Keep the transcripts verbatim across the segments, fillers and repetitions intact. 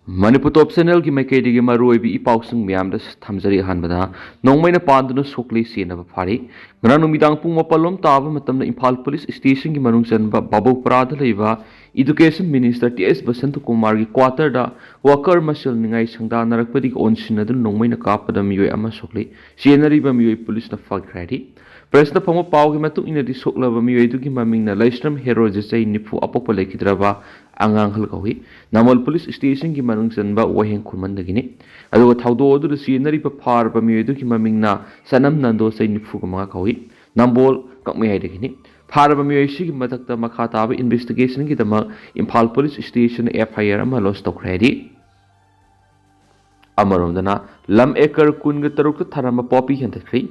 ꯃꯅꯤꯄꯨꯔ ꯇꯣꯞ ꯆꯦꯅꯦꯜꯒꯤ ꯃꯥꯏꯀꯩꯗꯒꯤ ꯃꯔꯨꯑꯣꯏꯕ ꯏ ꯄꯥꯎꯁꯤꯡ ꯃꯌꯥꯝꯗ ꯊꯝꯖꯔꯤ꯫ ꯑꯍꯥꯟꯕꯗ, ꯅꯣꯡꯃꯩꯅ ꯄꯥꯟꯗꯨꯅ ꯁꯣꯛꯂꯤ, ꯁꯤꯅꯕ ꯐꯥꯔꯤ꯫ ꯉꯔꯥꯡ ꯅꯨꯃꯤꯗꯥꯡ ꯄꯨꯡ ꯃꯥꯄꯜ ꯂꯣꯝ ꯇꯥꯕ ꯃꯇꯝꯗ ꯏꯝꯐꯥꯜ ꯄꯨꯂꯤꯁ ꯁ꯭ꯇꯦꯁꯟꯒꯤ ꯃꯅꯨꯡ ꯆꯟꯕ ꯕꯥꯕꯨꯄꯔꯥꯗ ꯂꯩꯕ ꯏꯗꯨꯀꯦꯁꯟ ꯃꯤꯅꯤꯁꯇꯔ ꯇꯤ ꯑꯦꯁ ꯕꯁꯟꯇꯀꯨꯃꯥꯔꯒꯤ ꯀ꯭ꯋꯥꯇꯔꯗ ꯋꯥꯀꯔ ꯃꯁꯦꯜ ꯅꯤꯡꯉꯥꯏ ꯁꯪꯗꯥꯅꯔꯛꯄꯗꯒꯤ ꯑꯣꯟꯁꯤꯟꯅꯗꯨꯅ ꯅꯣꯡꯃꯩꯅ ꯀꯥꯞꯄꯗ ꯃꯤꯑꯣꯏ ꯑꯃ ꯁꯣꯛꯂꯤ꯫ ꯆꯦꯟꯅꯔꯤꯕ ꯃꯤꯑꯣꯏ ꯄꯨꯂꯤꯁꯅ ꯐꯥꯈ꯭ꯔꯦ ꯍꯥꯏꯔꯤ꯫ ꯄ꯭ꯔꯦꯁꯇ ꯐꯪꯕ ꯄꯥꯎꯒꯤ ꯃꯇꯨꯡ ꯏꯟꯅꯗꯤ, ꯁꯣꯛꯂꯕ ꯃꯤꯑꯣꯏ ꯑꯗꯨꯒꯤ ꯃꯃꯤꯡꯅ ꯂꯩꯁ꯭ꯔꯝ ꯍꯦꯔꯣꯖ, ꯆꯍꯤ ꯅꯤꯐꯨ, ꯑꯄꯣꯛꯄ ꯂꯩꯈꯤꯗ꯭ꯔꯕ ꯑꯉꯥꯡ ꯑꯍꯜ ꯀꯧꯏ꯫ ꯅꯝꯕꯣꯜ ꯄꯨꯂꯤꯁ ꯁ꯭ꯇꯦꯁꯟꯒꯤ ꯃꯅꯨꯡ ꯆꯟꯕ ꯋꯥꯍꯦꯡ ꯈꯨꯃꯟꯗꯒꯤꯅꯤ꯫ ꯑꯗꯨꯒ ꯊꯧꯗꯣꯛ ꯑꯗꯨꯗ ꯆꯦꯟꯅꯔꯤꯕ ꯐꯥꯔꯕ ꯃꯤꯑꯣꯏ ꯑꯗꯨꯒꯤ ꯃꯃꯤꯡꯅ ꯆꯅꯝ ꯅꯟꯗꯣ, ꯆꯍꯤ ꯅꯤꯐꯨꯒ ꯃꯉꯥ ꯀꯧꯏ꯫ ꯅꯝꯕꯣꯜ ꯀꯛꯃꯩꯍꯩꯗꯒꯤꯅꯤ꯫ ꯐꯥꯔꯕ ꯃꯤꯑꯣꯏ ꯑꯁꯤꯒꯤ ꯃꯊꯛꯇ ꯃꯈꯥ ꯇꯥꯕ ꯏꯟꯚꯦꯁꯇꯤꯒꯦꯁꯟꯒꯤꯗꯃꯛ ꯏꯝꯐꯥꯜ ꯄꯨꯂꯤꯁ ꯁ꯭ꯇꯦꯁꯟ ꯑꯦꯐ ꯑꯥꯏ ꯑꯥꯔ ꯑꯃ ꯂꯣꯟꯆ ꯇꯧꯈ꯭ꯔꯦ ꯍꯥꯏꯔꯤ꯫ ꯑꯃꯔꯣꯝꯗꯅ, ꯂꯝ ꯑꯦꯀꯔ ꯀꯨꯟꯒ ꯇꯔꯨꯛꯇ ꯊꯥꯔꯝꯕ ꯄꯣꯄꯤ ꯍꯦꯟꯊꯈ꯭ꯔꯦ꯫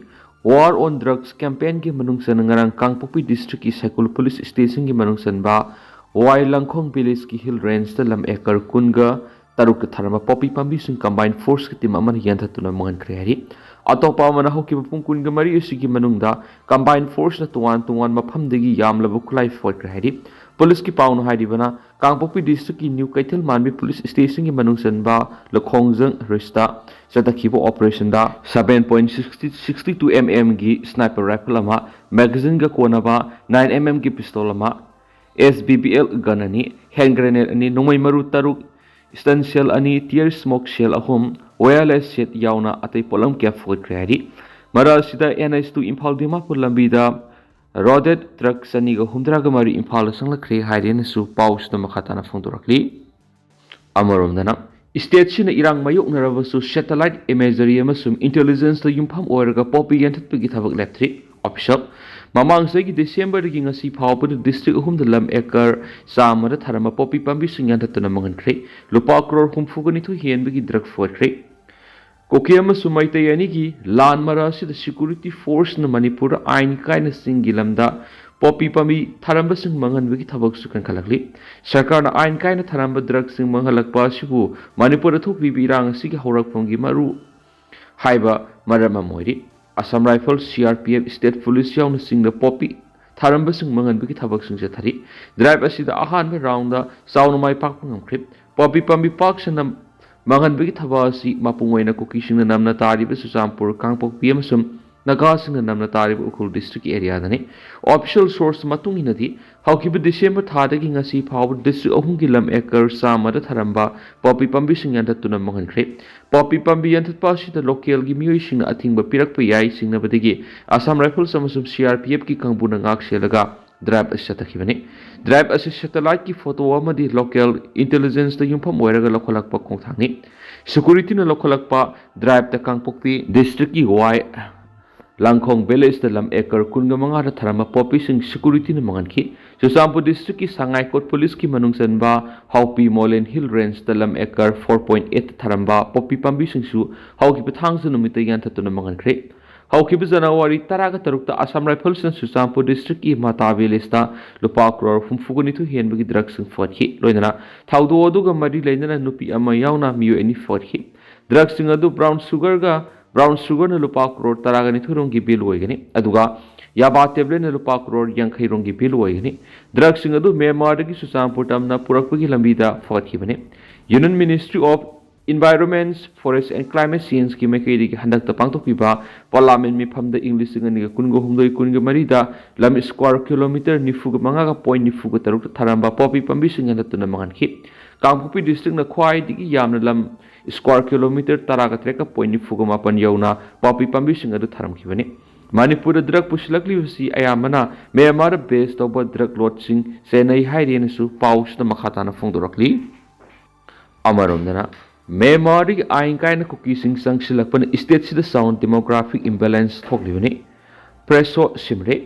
War on Drugs campaignꯒꯤ ꯃꯅꯨꯡ ꯆꯟꯅ ꯉꯔꯥꯡ ꯀꯥꯡꯄꯣꯛꯄꯤ ꯗꯤꯁꯇ꯭ꯔꯤꯛꯀꯤ ꯁꯥꯏꯀꯨꯜ ꯄꯨꯂꯤꯁ ꯁ꯭ꯇꯦꯁꯟꯒꯤ ꯃꯅꯨꯡ ꯆꯟꯕ ꯋꯥꯏ ꯂꯪꯈꯣꯡ ꯚꯤꯂꯦꯖꯀꯤ ꯍꯤꯜ ꯔꯦꯟꯖꯇ ꯂꯝ ꯑꯦꯀꯔ ꯀꯨꯟꯒ ꯇꯔꯨꯛꯇ ꯊꯥꯔꯝꯕ ꯄꯣꯄꯤ ꯄꯥꯝꯕꯤꯁꯤꯡ ꯀꯝꯕꯥꯏꯟ ꯐꯣꯔꯁꯀꯤ ꯇꯤꯝ ꯑꯃꯅ ꯌꯥꯟꯊꯠꯇꯨꯅ ꯃꯥꯡꯍꯟꯈ꯭ꯔꯦ ꯍꯥꯏꯔꯤ꯫ ꯑꯇꯣꯞꯄ ꯑꯃꯅ ꯍꯧꯈꯤꯕ ꯄꯨꯡ ꯀꯨꯟꯒ ꯃꯔꯤ ꯑꯁꯤꯒꯤ ꯃꯅꯨꯡꯗ ꯀꯝꯕꯥꯏꯟ ꯐꯣꯔꯁꯅ ꯇꯣꯉꯥꯟ ꯇꯣꯉꯥꯟꯕ ꯃꯐꯝꯗꯒꯤ ꯌꯥꯝꯂꯕ ꯈꯨꯠꯂꯥꯏ ꯐꯒꯠꯈ꯭ꯔꯦ ꯍꯥꯏꯔꯤ꯫ ꯄꯨꯂꯤꯁꯀꯤ ꯄꯥꯎꯅ ꯍꯥꯏꯔꯤꯕꯅ, ꯀꯥꯡꯄꯣꯛꯄꯤ ꯗꯤꯁꯇ꯭ꯔꯤꯛꯀꯤ ꯅ꯭ꯌꯨ ꯀꯩꯊꯦꯜ ꯃꯥꯟꯕꯤ ꯄꯨꯂꯤꯁ ꯁ꯭ꯇꯦꯁꯟꯒꯤ ꯃꯅꯨꯡ ꯆꯟꯕ ꯂꯈꯣꯡꯖꯪ ꯔꯤꯁꯇ ꯆꯠꯊꯈꯤꯕ ꯑꯣꯄꯔꯦꯁꯟꯗ seven point sixty, sixty two M M ꯒꯤ sniper rifle ꯑꯃ, magazine ꯒ ꯀꯣꯟꯅꯕ nine M M ꯒꯤ pistol ꯑꯃ, S B B L gun ꯑꯅꯤ, hand grenade ꯑꯅꯤ, ꯅꯣꯡꯃꯩ ꯃꯔꯨ ꯇꯔꯨꯛ, stun shell ꯑꯅꯤ, tear smoke shell ꯑꯍꯨꯝ, wireless set ꯌꯥꯎꯅ ꯑꯇꯩ ꯄꯣꯠꯂꯝ ꯀꯌꯥ ꯐꯒꯠꯈ꯭ꯔꯦ ꯍꯥꯏꯔꯤ꯫ ꯃꯔꯛ ꯑꯁꯤꯗ N H two Imphal Dimapur ꯂꯝꯕꯤꯗ loaded truck ꯆꯅꯤꯒ ꯍꯨꯝꯗ꯭ꯔꯥꯒ ꯃꯔꯤ ꯏꯝꯐꯥꯜꯗ ꯆꯪꯂꯛꯈ꯭ꯔꯦ ꯍꯥꯏꯔꯦꯅꯁꯨ ꯄꯥꯎꯁꯤꯗ ꯃꯈꯥ ꯇꯥꯅ ꯐꯣꯡꯗꯣꯔꯛꯂꯤ꯫ ꯑꯃꯔꯣꯝꯗꯅ, ꯁ꯭ꯇꯦꯠꯁꯤꯅ ꯏꯔꯥꯡ ꯃꯥꯌꯣꯛꯅꯔꯕꯁꯨ satellite imagery ꯑꯃꯁꯨꯡ intelligence ꯇ ꯌꯨꯝꯐꯝ ꯑꯣꯏꯔꯒ ꯄꯣꯄꯤ ꯌꯥꯟꯊꯠꯄꯒꯤ ꯊꯕꯛ ꯂꯦꯞꯇ꯭ꯔꯤ꯫ Official, ꯃꯃꯥꯡ ꯆꯍꯤꯒꯤ ꯗꯤꯁꯦꯝꯕꯔꯗꯒꯤ ꯉꯁꯤ ꯐꯥꯎꯕꯗ ꯗꯤꯁꯇ꯭ꯔꯤꯛ ꯑꯍꯨꯝꯗ ꯂꯝ ꯑꯦꯀꯔ ꯆꯥꯝꯃꯗ ꯊꯥꯔꯝꯕ ꯄꯣꯄꯤ ꯄꯥꯝꯕꯤꯁꯤꯡ ꯌꯥꯟꯊꯠꯇꯨꯅ ꯃꯥꯡꯍꯟꯈ꯭ꯔꯦ꯫ ꯂꯨꯄꯥ ꯀ꯭ꯔꯣꯔ ꯍꯨꯝꯐꯨꯒ ꯅꯤꯊꯣꯏ ꯍꯦꯟꯕꯒꯤ ꯗ꯭ꯔꯒ ꯐꯒꯠꯈ꯭ꯔꯦ꯫ ꯀꯨꯀꯤ ꯑꯃꯁꯨꯡ ꯃꯩꯇꯩ ꯑꯅꯤꯒꯤ ꯂꯥꯟ ꯃꯔꯛ ꯑꯁꯤꯗ ꯁꯦꯀ꯭ꯌꯨꯔꯤꯇꯤ ꯐꯣꯔꯁꯅ ꯃꯅꯤꯄꯨꯔꯗ ꯑꯥꯏꯟ ꯀꯥꯏꯅ ꯆꯤꯡꯒꯤ ꯂꯝꯗ ꯄꯣꯄꯤ ꯄꯥꯝꯕꯤ ꯊꯥꯔꯝꯕꯁꯤꯡ ꯃꯥꯡꯍꯟꯕꯒꯤ ꯊꯕꯛꯁꯨ ꯀꯟꯈꯠꯂꯛꯂꯤ꯫ ꯁꯔꯀꯥꯔꯅ ꯑꯥꯏꯟ ꯀꯥꯏꯅ ꯊꯥꯔꯝꯕ ꯗ꯭ꯔꯒꯁꯤꯡ ꯃꯥꯡꯍꯜꯂꯛꯄ ꯑꯁꯤꯕꯨ ꯃꯅꯤꯄꯨꯔꯗ ꯊꯣꯛꯂꯤꯕ ꯏꯔꯥꯡ ꯑꯁꯤꯒꯤ ꯍꯧꯔꯛꯐꯝꯒꯤ ꯃꯔꯨ ꯍꯥꯏꯕ ꯃꯔꯝ ꯑꯃ ꯑꯣꯏꯔꯤ꯫ Assam rifle, C R P F, state police ꯌꯥꯎꯅꯆꯤꯡꯅ ꯄꯣꯄꯤ ꯊꯥꯔꯝꯕꯁꯤꯡ ꯃꯥꯡꯍꯟꯕꯒꯤ ꯊꯕꯛꯁꯤꯡ ꯆꯠꯊꯔꯤ꯫ ꯗ꯭ꯔꯥꯏꯚ ꯑꯁꯤꯗ ꯑꯍꯥꯟꯕ ꯔꯥꯎꯟꯗ ꯆꯥꯎꯅ ꯃꯥꯏ ꯄꯥꯛꯄ ꯉꯝꯈ꯭ꯔꯦ꯫ ꯄꯣꯄꯤ ꯄꯥꯝꯕꯤ ꯄꯥꯛ ꯁꯟꯅ ꯃꯥꯡꯍꯟꯕꯒꯤ ꯊꯕꯛ ꯑꯁꯤ ꯃꯄꯨꯡ ꯑꯣꯏꯅ ꯀꯨꯀꯤꯁꯤꯡꯅ ꯅꯝꯅ ꯇꯥꯔꯤꯕ ꯆꯨꯔꯆꯥꯟꯄꯨꯔ, ꯀꯥꯡꯄꯣꯛꯄꯤ ꯑꯃꯁꯨꯡ ꯅꯥꯒꯥꯁꯤꯡꯅ ꯅꯝꯅ ꯇꯥꯔꯤꯕ ꯎꯈ꯭ꯔꯨꯜ ꯗꯤꯁꯇ꯭ꯔꯤꯛꯀꯤ ꯑꯦꯔꯤꯌꯥꯗꯅꯤ꯫ ꯑꯣꯐꯤꯁꯤꯌꯦꯜ ꯁꯣꯔꯁ ꯃꯇꯨꯡ ꯏꯟꯅꯗꯤ, ꯍꯧꯈꯤꯕ ꯗꯤꯁꯦꯝꯕꯔ ꯊꯥꯗꯒꯤ ꯉꯁꯤ ꯐꯥꯎꯕ ꯗꯤꯁꯇ꯭ꯔꯤꯛ ꯑꯍꯨꯝꯒꯤ ꯂꯝ ꯑꯦꯀꯔ ꯆꯥꯝꯃꯗ ꯊꯥꯔꯝꯕ ꯄꯣꯄꯤ ꯄꯥꯝꯕꯤꯁꯤꯡ ꯌꯥꯟꯊꯠꯇꯨꯅ ꯃꯥꯡꯍꯟꯈ꯭ꯔꯦ꯫ ꯄꯣꯄꯤ ꯄꯥꯝꯕꯤ ꯌꯥꯟꯊꯠꯄ ꯑꯁꯤꯗ ꯂꯣꯀꯦꯜꯒꯤ ꯃꯤꯑꯣꯏꯁꯤꯡꯅ ꯑꯊꯤꯡꯕ ꯄꯤꯔꯛꯄ ꯌꯥꯏ ꯆꯤꯡꯅꯕꯗꯒꯤ ꯑꯁꯥꯝ ꯔꯥꯏꯐꯜꯁ ꯑꯃꯁꯨꯡ ꯁꯤ ꯑꯥꯔ ꯄꯤ ꯑꯦꯐꯀꯤ ꯀꯥꯡꯕꯨꯅ ꯉꯥꯛ ꯁꯦꯜꯂꯒ ꯗ꯭ꯔꯥꯏꯚ ꯑꯁꯤ ꯆꯠꯊꯈꯤꯕꯅꯤ꯫ ꯗ꯭ꯔꯥꯏꯚ ꯑꯁꯤ ꯁꯦꯇꯦꯂꯥꯏꯠꯀꯤ ꯐꯣꯇꯣ ꯑꯃꯗꯤ ꯂꯣꯀꯦꯜ ꯏꯟꯇꯦꯂꯤꯖꯦꯟꯁꯇ ꯌꯨꯝꯐꯝ ꯑꯣꯏꯔꯒ ꯂꯧꯈꯠꯂꯛꯄ ꯈꯣꯡꯊꯥꯡꯅꯤ꯫ ꯁꯦꯀꯨꯔꯤꯇꯤꯅ ꯂꯧꯈꯠꯂꯛꯄ ꯗ꯭ꯔꯥꯏꯚꯇ ꯀꯥꯡꯄꯣꯛꯄꯤ ꯗꯤꯁꯇ꯭ꯔꯤꯛꯀꯤ ꯋꯥꯏ ꯂꯥꯡꯈꯣꯡ ꯚꯤꯂꯦꯖꯇ ꯂꯝ ꯑꯦꯀꯔ ꯀꯨꯟꯒ ꯃꯉꯥꯗ ꯊꯥꯔꯝꯕ ꯄꯣꯄꯤꯁꯤꯡ ꯁꯦꯀꯨꯔꯤꯇꯤꯅ ꯃꯥꯡꯍꯟꯈꯤ꯫ ꯆꯨꯔꯆꯥꯟꯄꯨꯔ ꯗꯤꯁꯇ꯭ꯔꯤꯛꯀꯤ ꯁꯉꯥꯏꯀꯣꯠ ꯄꯨꯂꯤꯁꯀꯤ ꯃꯅꯨꯡ ꯆꯟꯕ ꯍꯥꯎꯄꯤ ꯃꯣꯂꯦꯟ ꯍꯤꯜ ꯔꯦꯟꯖꯇ ꯂꯝ ꯑꯦꯀꯔ ꯐꯣꯔ ꯄꯣꯏꯟ ꯑꯩꯠ ꯊꯥꯔꯝꯕ ꯄꯣꯄꯤ ꯄꯥꯝꯕꯤꯁꯤꯡꯁꯨ ꯍꯧꯈꯤꯕ ꯊꯥꯡꯖ ꯅꯨꯃꯤꯠꯇ ꯌꯥꯟꯊꯠꯇꯨꯅ ꯃꯥꯡꯍꯟꯈ꯭ꯔꯦ꯫ ꯍꯧꯈꯤꯕ ꯖꯅꯋꯥꯔꯤ ꯇꯔꯥꯒ ꯇꯔꯨꯛꯇ ꯑꯁꯥꯝ ꯔꯥꯏꯐꯜꯁꯅ ꯆꯨꯔꯆꯥꯟꯄꯨꯔ ꯗꯤꯁꯇ꯭ꯔꯤꯛꯀꯤ ꯃꯥꯇꯥ ꯚꯤꯂꯦꯖꯇ ꯂꯨꯄꯥ ꯀ꯭ꯔꯣꯔ ꯍꯨꯝꯐꯨꯒ ꯅꯤꯊꯣꯏ ꯍꯦꯟꯕꯒꯤ ꯗ꯭ꯔꯒꯁꯤꯡ ꯐꯒꯠꯈꯤ꯫ ꯂꯣꯏꯅꯅ ꯊꯧꯗꯣꯛ ꯑꯗꯨꯒ ꯃꯔꯤ ꯂꯩꯅꯅ ꯅꯨꯄꯤ ꯑꯃ ꯌꯥꯎꯅ ꯃꯤꯑꯣꯏ ꯑꯅꯤ ꯐꯒꯠꯈꯤ꯫ ꯗ꯭ꯔꯒꯁꯤꯡ ꯑꯗꯨ ꯕ꯭ꯔꯥꯎꯟ ꯁꯨꯒꯔꯒ, ꯕ꯭ꯔꯥꯎꯟ ꯁꯨꯒꯔꯅ ꯂꯨꯄꯥ ꯀ꯭ꯔꯣꯔ ꯇꯔꯥꯒ ꯅꯤꯊꯣꯏ ꯔꯣꯝꯒꯤ ꯚꯦꯂꯨ ꯑꯣꯏꯒꯅꯤ, ꯑꯗꯨꯒ ꯌꯥꯕꯥ ꯇꯦꯕ꯭ꯂꯦꯠꯅ ꯂꯨꯄꯥ ꯀ꯭ꯔꯣꯔ ꯌꯥꯡꯈꯩ ꯔꯣꯝꯒꯤ ꯚꯦꯂꯨ ꯑꯣꯏꯒꯅꯤ꯫ ꯗ꯭ꯔꯒꯁꯤꯡ ꯑꯗꯨ ꯃ꯭ꯌꯥꯟꯃꯥꯔꯗꯒꯤ ꯆꯨꯔꯆꯥꯟꯄꯨꯔ ꯇꯝꯅ ꯄꯨꯔꯛꯄꯒꯤ ꯂꯝꯕꯤꯗ ꯐꯒꯠꯈꯤꯕꯅꯤ꯫ Union Ministry of Environment, Forest and Climate Changeꯀꯤ ꯃꯥꯏꯀꯩꯗꯒꯤ ꯍꯟꯗꯛꯇ ꯄꯥꯡꯊꯣꯛꯈꯤꯕ ꯄꯥꯔꯂꯥꯃꯦꯟ ꯃꯤꯐꯝꯗ ꯏꯪ ꯂꯤꯁꯤꯡ ꯑꯅꯤꯒ ꯀꯨꯟꯒ ꯍꯨꯝꯗꯣꯏ ꯀꯨꯟꯒ ꯃꯔꯤꯗ ꯂꯝ ꯁ꯭ꯀ꯭ꯋꯥꯔ ꯀꯤꯂꯣꯃꯤꯇꯔ ꯅꯤꯐꯨꯒ ꯃꯉꯥꯒ ꯄꯣꯏꯟ ꯅꯤꯐꯨꯒ ꯇꯔꯨꯛꯇ ꯊꯥꯔꯝꯕ ꯄꯣꯄꯤ ꯄꯥꯝꯕꯤꯁꯤꯡ ꯌꯥꯟꯊꯠꯇꯨꯅ ꯃꯥꯡꯍꯟꯈꯤ꯫ ꯀꯥꯡꯄꯣꯛꯄꯤ ꯗꯤꯁꯇ꯭ꯔꯤꯛꯅ ꯈ꯭ꯋꯥꯏꯗꯒꯤ ꯌꯥꯝꯅ ꯂꯝ ꯁ꯭ꯀ꯭ꯋꯥꯔ ꯀꯤꯂꯣꯃꯤꯇꯔ ꯇꯔꯥꯒ ꯇꯔꯦꯠꯀ ꯄꯣꯏꯟ ꯅꯤꯐꯨꯒ ꯃꯥꯄꯟ ꯌꯧꯅ ꯄꯣꯄꯤ ꯄꯥꯝꯕꯤꯁꯤꯡ ꯑꯗꯨ ꯊꯥꯔꯝꯈꯤꯕꯅꯤ꯫ ꯃꯅꯤꯄꯨꯔꯗ ꯗ꯭ꯔꯒ ꯄꯨꯁꯤꯜꯂꯛꯂꯤꯕꯁꯤ ꯑꯌꯥꯝꯕꯅ ꯃ꯭ꯌꯥꯟꯃꯥꯔꯗ ꯕꯦꯁ ꯇꯧꯕ ꯗ꯭ꯔꯒ ꯂꯣꯔꯗꯁꯤꯡ ꯆꯦꯟꯅꯩ ꯍꯥꯏꯔꯦꯅꯁꯨ ꯄꯥꯎꯁꯤꯗ ꯃꯈꯥ ꯇꯥꯅ ꯐꯣꯡꯗꯣꯔꯛꯂꯤ꯫ ꯑꯃꯔꯣꯝꯗꯅ, ꯃ꯭ꯌꯥꯟꯃꯥꯔꯗꯒꯤ ꯑꯥꯏꯟ ꯀꯥꯏꯅ ꯀꯨꯀꯤꯁꯤꯡ ꯆꯪꯁꯤꯜꯂꯛꯄꯅ ꯁ꯭ꯇꯦꯠꯁꯤꯗ ꯆꯥꯎꯅ ꯗꯦꯃꯣꯒ꯭ꯔꯥꯐꯤꯛ ꯏꯝꯕꯦꯂꯦꯟꯁ ꯊꯣꯛꯂꯤꯕꯅꯤ꯫ ꯄ꯭ꯔꯦꯁꯣ ꯁꯤꯝꯔꯦ꯫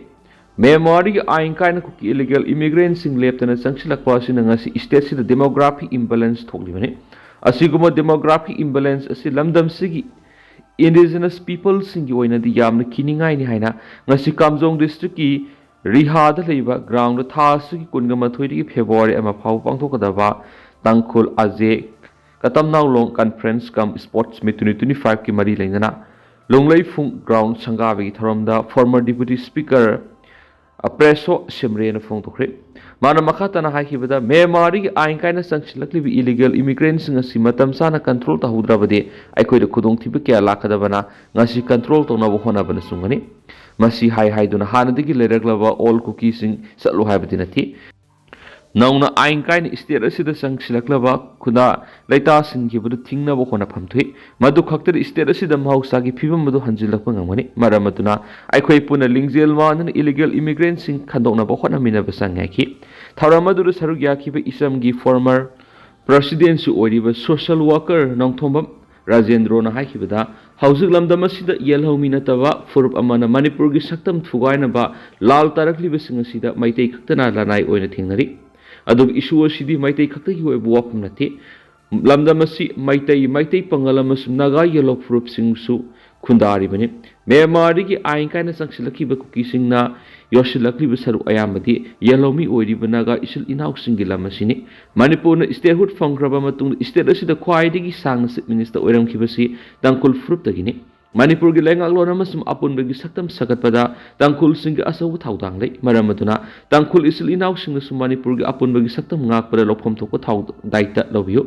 ꯃ꯭ꯌꯥꯟꯃꯥꯔꯗꯒꯤ ꯑꯥꯏꯟ ꯀꯥꯏꯅ ꯀꯨꯀꯤ ꯏꯂꯤꯒꯦꯜ ꯏꯃꯤꯒ꯭ꯔꯦꯟꯁꯤꯡ ꯂꯦꯞꯇꯅ ꯆꯪꯁꯤꯜꯂꯛꯄ ꯑꯁꯤꯅ ꯉꯁꯤ ꯁ꯭ꯇꯦꯠꯁꯤꯗ ꯗꯦꯃꯣꯒ꯭ꯔꯥꯐꯤꯛ ꯏꯝꯕꯦꯂꯦꯟꯁ ꯊꯣꯛꯂꯤꯕꯅꯤ꯫ ꯑꯁꯤꯒꯨꯝꯕ ꯗꯦꯃꯣꯒ꯭ꯔꯥꯐꯤꯛ ꯏꯝꯕꯦꯂꯦꯟꯁ ꯑꯁꯤ ꯂꯝꯗꯝꯁꯤꯒꯤ ꯏꯟꯗꯤꯖꯤꯅꯁ ꯄꯤꯄꯜꯁꯤꯡꯒꯤ ꯑꯣꯏꯅꯗꯤ ꯌꯥꯝꯅ ꯀꯤꯅꯤꯡꯉꯥꯏꯅꯤ ꯍꯥꯏꯅ ꯉꯁꯤ ꯀꯥꯝꯖꯣꯡ ꯗꯤꯁꯇ꯭ꯔꯤꯛꯀꯤ ꯔꯤꯍꯥꯗ ꯂꯩꯕ ꯒ꯭ꯔꯥꯎꯟꯗ ꯊꯥ ꯑꯁꯤꯒꯤ ꯀꯨꯟꯒ ꯃꯥꯊꯣꯏꯗꯒꯤ ꯐꯦꯕ꯭ꯔꯨꯋꯥꯔꯤ ꯑꯃ ꯐꯥꯎꯕ ꯄꯥꯡꯊꯣꯛꯀꯗꯕ ꯇꯥꯡꯈꯨꯜ ꯑꯖꯦ ꯀꯇꯝꯅꯥꯎꯂꯣꯡ ꯀꯟꯐ꯭ꯔꯦꯟꯁ ꯀꯝ ꯁ꯭ꯄꯣꯔꯠꯁ ꯃꯤꯠ ꯇ꯭ꯋꯦꯟꯇꯤ ꯇ꯭ꯋꯦꯟꯇꯤ ꯐꯥꯏꯚꯀꯤ ꯃꯔꯤ ꯂꯩꯅꯅ ꯂꯣꯡꯂꯩꯐꯨꯡ ꯒ꯭ꯔꯥꯎꯟ ꯁꯪꯒꯥꯕꯒꯤ ꯊꯧꯔꯝꯗ ꯐꯣꯔꯃꯔ ꯗꯤꯄꯨꯇꯤ ꯁ꯭ꯄꯤꯀꯔ ꯑꯄ꯭ꯔꯦꯁꯣ ꯁꯤꯝꯔꯦꯅ ꯐꯣꯡꯗꯣꯛꯈ꯭ꯔꯦ꯫ ꯃꯥꯅ ꯃꯈꯥ ꯇꯥꯅ ꯍꯥꯏꯈꯤꯕꯗ, ꯃ꯭ꯌꯥꯟꯃꯥꯔꯗꯒꯤ ꯑꯥꯏꯟ ꯀꯥꯏꯅ ꯆꯪꯁꯤꯜꯂꯛꯂꯤꯕ ꯏꯂꯤꯒꯦꯜ ꯏꯃꯤꯒ꯭ꯔꯦꯟꯁꯤꯡ ꯑꯁꯤ ꯃꯇꯝ ꯆꯥꯅ ꯀꯟꯇ꯭ꯔꯣꯜ ꯇꯧꯍꯧꯗ꯭ꯔꯕꯗꯤ ꯑꯩꯈꯣꯏꯗ ꯈꯨꯗꯣꯡꯊꯤꯕ ꯀꯌꯥ ꯂꯥꯛꯀꯗꯕꯅ ꯉꯁꯤ ꯀꯟꯇ꯭ꯔꯣꯜ ꯇꯧꯅꯕ ꯍꯣꯠꯅꯕꯅ ꯆꯨꯝꯒꯅꯤ꯫ ꯃꯁꯤ ꯍꯥꯏ ꯍꯥꯏꯗꯨꯅ ꯍꯥꯟꯅꯗꯒꯤ ꯂꯩꯔꯛꯂꯕ ꯑꯣꯜ ꯀꯨꯀꯤꯁꯤꯡ ꯆꯠꯂꯨ ꯍꯥꯏꯕꯗꯤ ꯅꯠꯇꯦ꯫ ꯅꯧꯅ ꯑꯥꯏꯟ ꯀꯥꯏꯅ ꯁ꯭ꯇꯦꯠ ꯑꯁꯤꯗ ꯆꯪꯁꯤꯜꯂꯛꯂꯕ ꯈꯨꯟꯗꯥ ꯂꯩꯇꯥꯁꯤꯟꯈꯤꯕꯗꯨ ꯊꯤꯡꯅꯕ ꯍꯣꯠꯅꯐꯝ ꯊꯣꯛꯏ꯫ ꯃꯗꯨ ꯈꯛꯇꯗ ꯁ꯭ꯇꯦꯠ ꯑꯁꯤꯗ ꯃꯍꯧꯁꯥꯒꯤ ꯐꯤꯕꯝ ꯑꯗꯨ ꯍꯟꯖꯤꯜꯂꯛꯄ ꯉꯝꯒꯅꯤ꯫ ꯃꯔꯝ ꯑꯗꯨꯅ ꯑꯩꯈꯣꯏ ꯄꯨꯟꯅ ꯂꯤꯡꯖꯦꯜ ꯃꯥꯟꯅꯅ ꯏꯂꯤꯒꯦꯜ ꯏꯃꯤꯒ꯭ꯔꯦꯟꯁꯤꯡ ꯈꯟꯗꯣꯛꯅꯕ ꯍꯣꯠꯅꯃꯤꯟꯅꯕ ꯆꯪꯉꯤ ꯍꯥꯏꯈꯤ꯫ ꯊꯧꯔꯝ ꯑꯗꯨꯗ ꯁꯔꯨꯛ ꯌꯥꯈꯤꯕ ꯏꯁꯝꯒꯤ ꯐꯣꯔꯃꯔ ꯄ꯭ꯔꯁꯤꯗꯦꯟꯁꯨ ꯑꯣꯏꯔꯤꯕ ꯁꯣꯁꯤꯌꯦꯜ ꯋꯥꯔꯀꯔ ꯅꯣꯡꯊꯣꯝꯕꯝ ꯔꯥꯖꯦꯟꯗ꯭ꯔꯣꯅ ꯍꯥꯏꯈꯤꯕꯗ, ꯍꯧꯖꯤꯛ ꯂꯝꯗꯝ ꯑꯁꯤꯗ ꯌꯦꯜꯍꯧꯃꯤ ꯅꯠꯇꯕ ꯐꯨꯔꯨꯞ ꯑꯃꯅ ꯃꯅꯤꯄꯨꯔꯒꯤ ꯁꯛꯇꯝ ꯊꯨꯒꯥꯏꯅꯕ ꯂꯥꯜ ꯇꯥꯔꯛꯂꯤꯕꯁꯤꯡ ꯑꯁꯤꯗ ꯃꯩꯇꯩ ꯈꯛꯇꯅ ꯂꯅꯥꯏ ꯑꯣꯏꯅ ꯊꯦꯡꯅꯔꯤ꯫ ꯑꯗꯨꯕꯨ ꯏꯁꯨ ꯑꯁꯤꯗꯤ ꯃꯩꯇꯩ ꯈꯛꯇꯒꯤ ꯑꯣꯏꯕ ꯋꯥꯐꯝ ꯅꯠꯇꯦ꯫ ꯂꯝꯗꯝ ꯑꯁꯤ ꯃꯩꯇꯩ, ꯃꯩꯇꯩ ꯄꯥꯉꯜ ꯑꯃꯁꯨꯡ ꯅꯥꯒꯥ ꯌꯦꯜꯍꯧ ꯐꯨꯔꯨꯞꯁꯤꯡꯁꯨ ꯈꯨꯟꯗꯥꯔꯤꯕꯅꯤ꯫ ꯃ꯭ꯌꯥꯟꯃꯥꯔꯗꯒꯤ ꯑꯥꯏꯟ ꯀꯥꯏꯅ ꯆꯪꯁꯤꯜꯂꯛꯈꯤꯕ ꯀꯨꯀꯤꯁꯤꯡꯅ ꯌꯣꯠꯁꯤꯜꯂꯛꯂꯤꯕ ꯁꯔꯨꯛ ꯑꯌꯥꯝꯕꯗꯤ ꯌꯦꯜꯍꯧꯃꯤ ꯑꯣꯏꯔꯤꯕ ꯅꯥꯒꯥ ꯏꯆꯤꯜ ꯏꯅꯥꯎꯁꯤꯡꯒꯤ ꯂꯝ ꯑꯁꯤꯅꯤ꯫ ꯃꯅꯤꯄꯨꯔꯅ ꯁ꯭ꯇꯦꯠꯍꯨꯗ ꯐꯪꯈ꯭ꯔꯕ ꯃꯇꯨꯡꯗ ꯁ꯭ꯇꯦꯠ ꯑꯁꯤꯗ ꯈ꯭ꯋꯥꯏꯗꯒꯤ ꯁꯥꯡꯅ ꯆꯤꯐ ꯃꯤꯅꯤꯁꯇꯔ ꯑꯣꯏꯔꯝꯈꯤꯕꯁꯤ ꯇꯥꯡꯈꯨꯜ ꯐꯨꯔꯨꯞꯇꯒꯤꯅꯤ꯫ ꯃꯅꯤꯄꯨꯔꯒꯤ ꯂꯩꯉꯥꯛꯂꯣꯟ ꯑꯃꯁꯨꯡ ꯑꯄꯨꯟꯕꯒꯤ ꯁꯛꯇꯝ ꯁꯥꯒꯠꯄꯗ ꯇꯥꯡꯈꯨꯜꯁꯤꯡꯒꯤ ꯑꯆꯧꯕ ꯊꯧꯗꯥꯡ ꯂꯩ꯫ ꯃꯔꯝ ꯑꯗꯨꯅ ꯇꯥꯡꯈꯨꯜ ꯏꯆꯤꯜ ꯏꯅꯥꯎꯁꯤꯡꯅꯁꯨ ꯃꯅꯤꯄꯨꯔꯒꯤ ꯑꯄꯨꯟꯕꯒꯤ ꯁꯛꯇꯝ ꯉꯥꯛꯄꯗ ꯂꯧꯐꯝ ꯊꯣꯛꯄ ꯊꯧ-, ꯗꯥꯏꯇ ꯂꯧꯕꯤꯌꯨ꯫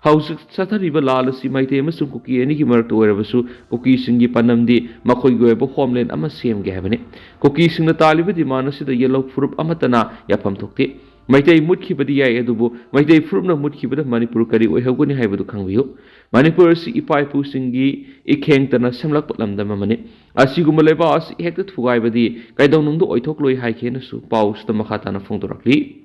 ꯍꯧꯖꯤꯛ ꯆꯠꯊꯔꯤꯕ ꯂꯥꯜ ꯑꯁꯤ ꯃꯩꯇꯩ ꯑꯃꯁꯨꯡ ꯀꯨꯀꯤ ꯑꯅꯤꯒꯤ ꯃꯔꯛꯇ ꯑꯣꯏꯔꯕꯁꯨ, ꯀꯨꯀꯤꯁꯤꯡꯒꯤ ꯄꯥꯟꯗꯝꯗꯤ ꯃꯈꯣꯏꯒꯤ ꯑꯣꯏꯕ ꯍꯣꯝꯂꯦꯟ ꯑꯃ ꯁꯦꯝꯒꯦ ꯍꯥꯏꯕꯅꯤ꯫ ꯀꯨꯀꯤꯁꯤꯡꯅ ꯇꯥꯜꯂꯤꯕ ꯗꯤꯃꯥꯟ ꯑꯁꯤꯗ ꯌꯦꯜꯍꯧ ꯐꯨꯔꯨꯞ ꯑꯃꯠꯇꯅ ꯌꯥꯐꯝ ꯊꯣꯛꯇꯦ꯫ ꯃꯩꯇꯩ ꯃꯨꯠꯈꯤꯕꯗꯤ ꯌꯥꯏ, ꯑꯗꯨꯕꯨ ꯃꯩꯇꯩ ꯐꯨꯔꯨꯞꯅ ꯃꯨꯠꯈꯤꯕꯗ ꯃꯅꯤꯄꯨꯔ ꯀꯔꯤ ꯑꯣꯏꯍꯧꯒꯅꯤ ꯍꯥꯏꯕꯗꯨ ꯈꯪꯕꯤꯌꯨ꯫ ꯃꯅꯤꯄꯨꯔ ꯑꯁꯤ ꯏꯄꯥ ꯏꯄꯨꯁꯤꯡꯒꯤ ꯏꯈꯦꯡꯇꯅ ꯁꯦꯝꯂꯛꯄ ꯂꯝꯗꯝ ꯑꯃꯅꯤ꯫ ꯑꯁꯤꯒꯨꯝꯕ ꯂꯩꯕꯥꯛ ꯑꯁꯤ ꯍꯦꯛꯇ ꯊꯨꯒꯥꯏꯕꯗꯤ ꯀꯩꯗꯧꯅꯨꯡꯗ ꯑꯣꯏꯊꯣꯛꯂꯣꯏ ꯍꯥꯏꯈꯤꯅꯁꯨ ꯄꯥꯎꯁꯤꯗ ꯃꯈꯥ ꯇꯥꯅ ꯐꯣꯡꯗꯣꯔꯛꯂꯤ꯫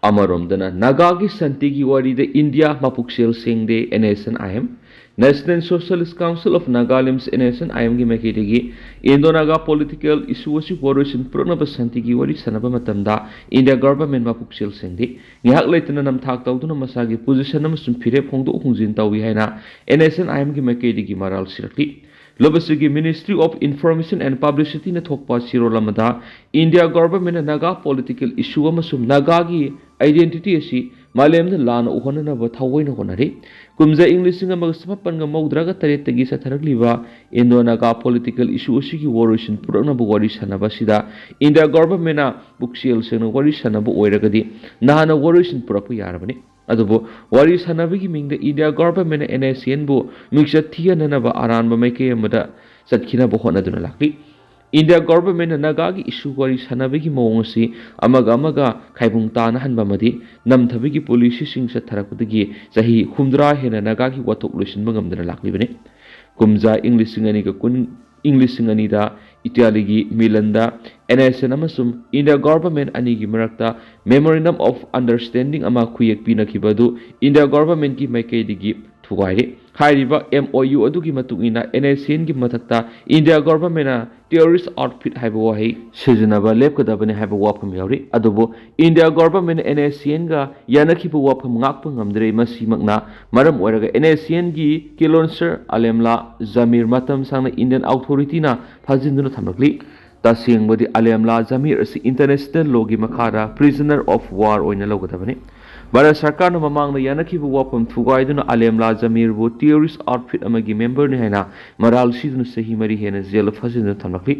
ꯑꯃꯔꯣꯝꯗꯅ ꯅꯥꯒꯥꯒꯤ ꯁꯥꯟꯇꯤꯒꯤ ꯋꯥꯔꯤꯗ ꯏꯟꯗꯤꯌꯥ ꯃꯄꯨꯛꯆꯦꯜ ꯁꯦꯡꯗꯦ, NSCN-IM꯫ National Socialist Council of Nagalim's NSCN-IM-ꯒꯤ ꯃꯥꯏꯀꯩꯗꯒꯤ ꯏꯟꯗꯣ ꯅꯥꯒꯥ ꯄꯣꯂꯤꯇꯤꯀꯦꯜ ꯏꯁꯨ ꯑꯁꯤ ꯋꯥꯔꯣꯏꯁꯤꯟ ꯄꯨꯔꯛꯅꯕ ꯁꯥꯟꯇꯤꯒꯤ ꯋꯥꯔꯤ ꯁꯥꯟꯅꯕ ꯃꯇꯝꯗ ꯏꯟꯗꯤꯌꯥ ꯒꯚꯔꯟꯃꯦꯟ ꯃꯄꯨꯛꯆꯦꯜ ꯁꯦꯡꯗꯦ꯫ ꯉꯥꯏꯍꯥꯛ ꯂꯩꯇꯅ ꯅꯝꯊꯥꯛ ꯇꯧꯗꯨꯅ ꯃꯁꯥꯒꯤ ꯄꯣꯖꯤꯁꯟ ꯑꯃꯁꯨꯡ ꯐꯤꯔꯦꯞ ꯍꯣꯡꯗꯣꯛ ꯍꯣꯡꯖꯤꯟ ꯇꯧꯏ ꯍꯥꯏꯅ NSCN-IM-ꯒꯤ ꯃꯥꯏꯀꯩꯗꯒꯤ ꯃꯔꯥꯜ ꯁꯤꯔꯛꯂꯤ꯫ ꯂꯨꯕꯁꯤꯒꯤ Ministry of Information and Publicity-ꯅ ꯊꯣꯛꯄ ꯆꯦꯔꯣꯜ ꯑꯃꯗ ꯏꯟꯗꯤꯌꯥ ꯒꯚꯔꯟꯃꯦꯟꯅ ꯅꯥꯒꯥ ꯄꯣꯂꯤꯇꯤꯀꯦꯜ ꯏꯁꯨ ꯑꯃꯁꯨꯡ ꯅꯥꯒꯥꯒꯤ ꯑꯥꯏꯗꯦꯟꯇꯤꯇꯤ ꯑꯁꯤ ꯃꯥꯂꯦꯝꯗ ꯂꯥꯟꯅ ꯎꯍꯟꯅꯅꯕ ꯊꯑꯣꯏꯅ ꯍꯣꯠꯅꯔꯤ꯫ ꯀꯨꯝꯖꯥ ꯏꯪ ꯂꯤꯁꯤꯡ ꯑꯃꯒ ꯆꯃꯥꯄꯟꯒ ꯃꯧꯗ꯭ꯔꯥꯒ ꯇꯔꯦꯠꯇꯒꯤ ꯆꯠꯊꯔꯛꯂꯤꯕ ꯏꯟꯗꯣ ꯅꯥꯒꯥ ꯄꯣꯂꯤꯇꯤꯀꯦꯜ ꯏꯁꯨ ꯑꯁꯤꯒꯤ ꯋꯥꯔꯣꯏꯁꯤꯟ ꯄꯨꯔꯛꯅꯕ ꯋꯥꯔꯤ ꯁꯥꯟꯅꯕ ꯑꯁꯤꯗ ꯏꯟꯗꯤꯌꯥ ꯒꯣꯚꯔꯟꯃꯦꯟꯅ ꯄꯨꯛꯆꯦꯜ ꯁꯦꯡꯅ ꯋꯥꯔꯤ ꯁꯥꯟꯅꯕ ꯑꯣꯏꯔꯒꯗꯤ ꯅꯍꯥꯟꯅ ꯋꯥꯔꯣꯏꯁꯤꯟ ꯄꯨꯔꯛꯄ ꯌꯥꯔꯕꯅꯤ꯫ ꯑꯗꯨꯕꯨ ꯋꯥꯔꯤ ꯁꯥꯟꯅꯕꯒꯤ ꯃꯤꯡꯗ ꯏꯟꯗꯤꯌꯥ ꯒꯣꯚꯔꯟꯃꯦꯟꯅ ꯑꯦꯟ ꯑꯦꯁ ꯁꯤ ꯑꯦꯟꯕꯨ ꯃꯤꯡꯆꯠ ꯊꯤꯍꯟꯅꯅꯕ ꯑꯔꯥꯟꯕ ꯃꯥꯏꯀꯩ ꯑꯃꯗ ꯆꯠꯈꯤꯅꯕ ꯍꯣꯠꯅꯗꯨꯅ ꯂꯥꯛꯂꯤ꯫ ꯏꯟꯗꯤꯌꯥ ꯒꯣꯚꯔꯟꯃꯦꯟꯅ ꯅꯥꯒꯥꯒꯤ ꯏꯁꯨ ꯋꯥꯔꯤ ꯁꯥꯟꯅꯕꯒꯤ ꯃꯑꯣꯡ ꯑꯁꯤ ꯑꯃꯒ ꯑꯃꯒ ꯈꯥꯏꯕꯨꯡ ꯇꯥꯅꯍꯟꯕ ꯑꯃꯗꯤ ꯅꯝꯊꯕꯒꯤ ꯄꯣꯂꯤꯁꯤꯁꯤꯡ ꯆꯠꯊꯔꯛꯄꯗꯒꯤ ꯆꯍꯤ ꯍꯨꯝꯗ꯭ꯔꯥ ꯍꯦꯟꯅ ꯅꯥꯒꯥꯒꯤ ꯋꯥꯊꯣꯛ ꯂꯣꯏꯁꯤꯟꯕ ꯉꯝꯗꯅ ꯂꯥꯛꯂꯤꯕꯅꯤ꯫ ꯀꯨꯝꯖꯥ ꯏꯪ ꯂꯤꯁꯤꯡ ꯑꯅꯤꯒ ꯀꯨꯟ, ꯏꯪ ꯂꯤꯁꯤꯡ ꯑꯅꯤꯗ ꯏꯇꯥꯂꯤꯒꯤ ꯃꯤꯂꯟꯗ ꯑꯦꯟ ꯑꯦꯁ ꯑꯦꯟ ꯑꯃꯁꯨꯡ ꯏꯟꯗꯤꯌꯥ ꯒꯣꯚꯔꯟꯃꯦꯟ ꯑꯅꯤꯒꯤ ꯃꯔꯛꯇ Memorandum of Understanding ꯑꯃ ꯈꯨꯌꯦꯛ ꯄꯤꯅꯈꯤꯕ ꯑꯗꯨ ꯏꯟꯗꯤꯌꯥ ꯒꯣꯚꯔꯟꯃꯦꯟꯒꯤ ꯃꯥꯏꯀꯩꯗꯒꯤ ꯊꯨꯒꯥꯏꯔꯦ꯫ ꯍꯥꯏꯔꯤꯕ ꯑꯦꯝ ꯑꯣ ꯌꯨ ꯑꯗꯨꯒꯤ ꯃꯇꯨꯡ ꯏꯟꯅ ꯑꯦꯟ ꯑꯦꯁ ꯁꯤ ꯑꯦꯟꯒꯤ ꯃꯊꯛꯇ ꯏꯟꯗꯤꯌꯥ ꯒꯣꯚꯔꯟꯃꯦꯟꯅ terrorist outfit ꯍꯥꯏꯕ ꯋꯥꯍꯩ ꯁꯤꯖꯤꯟꯅꯕ ꯂꯦꯞꯀꯗꯕꯅꯤ ꯍꯥꯏꯕ ꯋꯥꯐꯝ ꯌꯥꯎꯔꯤ꯫ ꯑꯗꯨꯕꯨ ꯏꯟꯗꯤꯌꯥ ꯒꯣꯚꯔꯟꯃꯦꯟꯅ ꯑꯦꯟ ꯑꯦꯁ ꯁꯤ ꯑꯦꯟꯒ ꯌꯥꯅꯈꯤꯕ ꯋꯥꯐꯝ ꯉꯥꯛꯄ ꯉꯝꯗ꯭ꯔꯦ꯫ ꯃꯁꯤꯃꯛꯅ ꯃꯔꯝ ꯑꯣꯏꯔꯒ ꯑꯦꯟ ꯑꯦꯁ ꯁꯤ ꯑꯦꯟꯒꯤ ꯀꯤꯂꯣꯟꯁꯔ ꯑꯂꯦꯝꯂꯥ ꯖꯃꯤꯔ ꯃꯇꯝ ꯁꯥꯡꯅ ꯏꯟꯗꯤꯌꯥꯟ ꯑꯣꯊꯣꯔꯤꯇꯤꯅ ꯐꯥꯖꯤꯟꯗꯨꯅ ꯊꯝꯂꯛꯂꯤ꯫ ꯇꯁꯦꯡꯕꯗꯤ ꯑꯂꯦꯝꯂꯥ ꯖꯃꯤꯔ ꯑꯁꯤ ꯏꯟꯇꯔꯅꯦꯁꯅꯦꯜ ꯂꯣꯒꯤ ꯃꯈꯥꯗ prisoner of war ꯑꯣꯏꯅ ꯂꯧꯒꯗꯕꯅꯤ꯫ ꯚꯥꯔꯠ ꯁꯔꯀꯥꯔꯅ ꯃꯃꯥꯡꯗ ꯌꯥꯅꯈꯤꯕ ꯋꯥꯐꯝ ꯊꯨꯒꯥꯏꯗꯨꯅ ꯑꯂꯦꯝꯂꯥ ꯖꯃꯤꯔꯕꯨ terrorist outfit ꯑꯃꯒꯤ ꯃꯦꯝꯕꯔꯅꯤ ꯍꯥꯏꯅ ꯃꯔꯥꯜ ꯁꯤꯗꯨꯅ ꯆꯍꯤ ꯃꯔꯤ ꯍꯦꯟꯅ ꯖꯦꯜꯗ ꯐꯥꯖꯤꯟꯗꯨꯅ ꯊꯝꯂꯛꯂꯤ꯫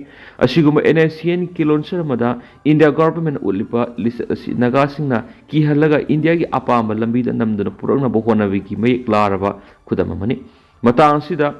ꯑꯁꯤꯒꯨꯝꯕ ꯑꯦꯟ ꯑꯦꯁ ꯁꯤ ꯑꯦꯟ ꯀꯤꯂꯣꯟꯁꯔ ꯑꯃꯗ ꯏꯟꯗꯤꯌꯥ ꯒꯣꯚꯔꯟꯃꯦꯟꯅ ꯎꯠꯂꯤꯕ ꯂꯤꯆꯠ ꯑꯁꯤ ꯅꯥꯒꯥꯁꯤꯡꯅ ꯀꯤꯍꯜꯂꯒ ꯏꯟꯗꯤꯌꯥꯒꯤ ꯑꯄꯥꯝꯕ ꯂꯝꯕꯤꯗ ꯅꯝꯗꯨꯅ ꯄꯨꯔꯛꯅꯕ ꯍꯣꯠꯅꯕꯒꯤ ꯃꯌꯦꯛ ꯂꯥꯔꯕ ꯈꯨꯗꯝ ꯑꯃꯅꯤ꯫ ꯃꯇꯥꯡ ꯑꯁꯤꯗ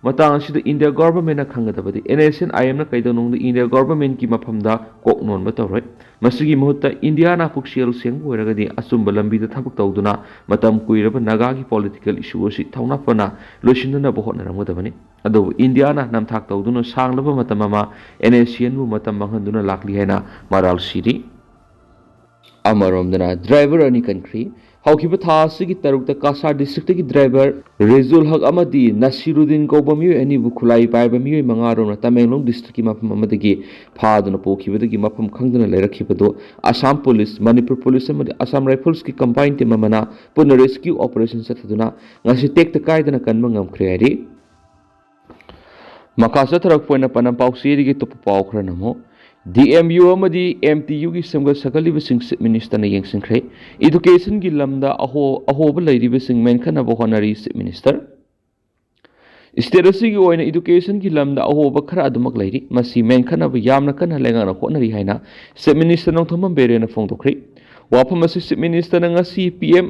ꯃꯇꯥꯡ ꯑꯁꯤꯗ ꯏꯟꯗꯤꯌꯥ ꯒꯣꯚꯔꯟꯃꯦꯟꯅ ꯈꯪꯒꯗꯕꯗꯤ ꯑꯦꯟ ꯑꯦꯁ ꯑꯦꯟ ꯑꯥꯏ ꯑꯦꯝꯅ ꯀꯩꯗꯧꯅꯨꯡꯗ ꯏꯟꯗꯤꯌꯥ ꯒꯣꯚꯔꯟꯃꯦꯟꯒꯤ ꯃꯐꯝꯗ ꯀꯣꯛ ꯅꯣꯟꯕ ꯇꯧꯔꯣꯏ꯫ ꯃꯁꯤꯒꯤ ꯃꯍꯨꯠꯇ ꯏꯟꯗꯤꯌꯥꯅ ꯄꯨꯛꯆꯦꯜ ꯁꯦꯡꯕ ꯑꯣꯏꯔꯒꯗꯤ ꯑꯆꯨꯝꯕ ꯂꯝꯕꯤꯗ ꯊꯕꯛ ꯇꯧꯗꯨꯅ ꯃꯇꯝ ꯀꯨꯏꯔꯕ ꯅꯥꯒꯥꯒꯤ ꯄꯣꯂꯤꯇꯤꯀꯦꯜ ꯏꯁꯨ ꯑꯁꯤ ꯊꯧꯅꯥ ꯐꯅ ꯂꯣꯏꯁꯤꯟꯅꯅꯕ ꯍꯣꯠꯅꯔꯝꯒꯗꯕꯅꯤ꯫ ꯑꯗꯨꯕꯨ ꯏꯟꯗꯤꯌꯥꯅ ꯅꯝꯊꯥꯛ ꯇꯧꯗꯨꯅ ꯁꯥꯡꯂꯕ ꯃꯇꯝ ꯑꯃ ꯑꯦꯟ ꯑꯦꯁ ꯁꯤ ꯑꯦꯟꯕꯨ ꯃꯇꯝ ꯃꯥꯡꯍꯟꯗꯨꯅ ꯂꯥꯛꯂꯤ ꯍꯥꯏꯅ ꯃꯔꯥꯜ ꯁꯤꯔꯤ꯫ ꯑꯃꯔꯣꯝꯗꯅ ꯗ꯭ꯔꯥꯏꯚꯔ ꯑꯅꯤ ꯀꯟꯈ꯭ꯔꯤ꯫ ꯍꯧꯈꯤꯕ ꯊꯥ ꯑꯁꯤꯒꯤ ꯇꯔꯨꯛꯇ ꯀꯥꯁꯥꯔ ꯗꯤꯁꯇ꯭ꯔꯤꯛꯇꯒꯤ ꯗ꯭ꯔꯥꯏꯚꯔ ꯔꯤꯖꯨꯜ ꯍꯛ ꯑꯃꯗꯤ ꯅꯁꯤꯔꯨꯗꯤꯟ ꯀꯧꯕ ꯃꯤꯑꯣꯏ ꯑꯅꯤꯕꯨ ꯈꯨꯠꯂꯥꯏ ꯄꯥꯏꯕ ꯃꯤꯑꯣꯏ ꯃꯉꯥꯔꯣꯝꯅ ꯇꯃꯦꯡꯂꯣꯡ ꯗꯤꯁꯇ꯭ꯔꯤꯛꯀꯤ ꯃꯐꯝ ꯑꯃꯗꯒꯤ ꯐꯥꯗꯨꯅ ꯄꯨꯈꯤꯕꯗꯒꯤ ꯃꯐꯝ ꯈꯪꯗꯅ ꯂꯩꯔꯛꯈꯤꯕꯗꯨ ꯑꯁꯥꯝ ꯄꯨꯂꯤꯁ, ꯃꯅꯤꯄꯨꯔ ꯄꯨꯂꯤꯁ ꯑꯃꯗꯤ ꯑꯁꯥꯝ ꯔꯥꯏꯐꯜꯁꯀꯤ ꯀꯝꯕꯥꯏꯟ ꯇꯤꯝ ꯑꯃꯅ ꯄꯨꯟꯅ ꯔꯦꯁꯀ꯭ꯌꯨ ꯑꯣꯄꯔꯦꯁꯟ ꯆꯠꯊꯗꯨꯅ ꯉꯁꯤ ꯇꯦꯛꯇ ꯀꯥꯏꯗꯅ ꯀꯟꯕ ꯉꯝꯈ꯭ꯔꯦ ꯍꯥꯏꯔꯤ꯫ ꯃꯈꯥ ꯆꯠꯊꯔꯛꯄ ꯑꯣꯏꯅ ꯄꯅꯝ ꯄꯥꯎꯆꯦꯗꯒꯤ ꯑꯇꯣꯞꯄ ꯄꯥꯎ ꯈꯔ ꯅꯝꯃꯨ꯫ ꯗꯤ ꯑꯦꯝ ꯌꯨ ꯑꯃꯗꯤ ꯑꯦꯝ ꯇꯤ ꯌꯨꯒꯤ ꯁꯦꯝꯒꯠ ꯁꯥꯒꯠꯂꯤꯕꯁꯤꯡ Chief Ministerꯅ ꯌꯦꯡꯁꯤꯟꯈ꯭ꯔꯦ꯫ Educationꯒꯤ ꯂꯝꯗ ꯑꯍꯣ-, ꯑꯍꯣꯕ ꯂꯩꯔꯤꯕꯁꯤꯡ ꯃꯦꯟꯈꯠꯅꯕ ꯍꯣꯠꯅꯔꯤ Chief Minister꯫ State ꯑꯁꯤꯒꯤ ꯑꯣꯏꯅ educationꯒꯤ ꯂꯝꯗ ꯑꯍꯣꯕ ꯈꯔ ꯑꯗꯨꯃꯛ ꯂꯩꯔꯤ꯫ ꯃꯁꯤ ꯃꯦꯟꯈꯠꯅꯕ ꯌꯥꯝꯅ ꯀꯟꯅ ꯂꯩꯉꯥꯛꯅ ꯍꯣꯠꯅꯔꯤ ꯍꯥꯏꯅ Chief Minister ꯅꯣꯡꯊꯣꯝꯕꯝ ꯕꯤꯔꯦꯟꯅ ꯐꯣꯡꯗꯣꯛꯈ꯭ꯔꯦ꯫ ꯋꯥꯐꯝ ꯑꯁꯤ Chief Ministerꯅ ꯉꯁꯤ P M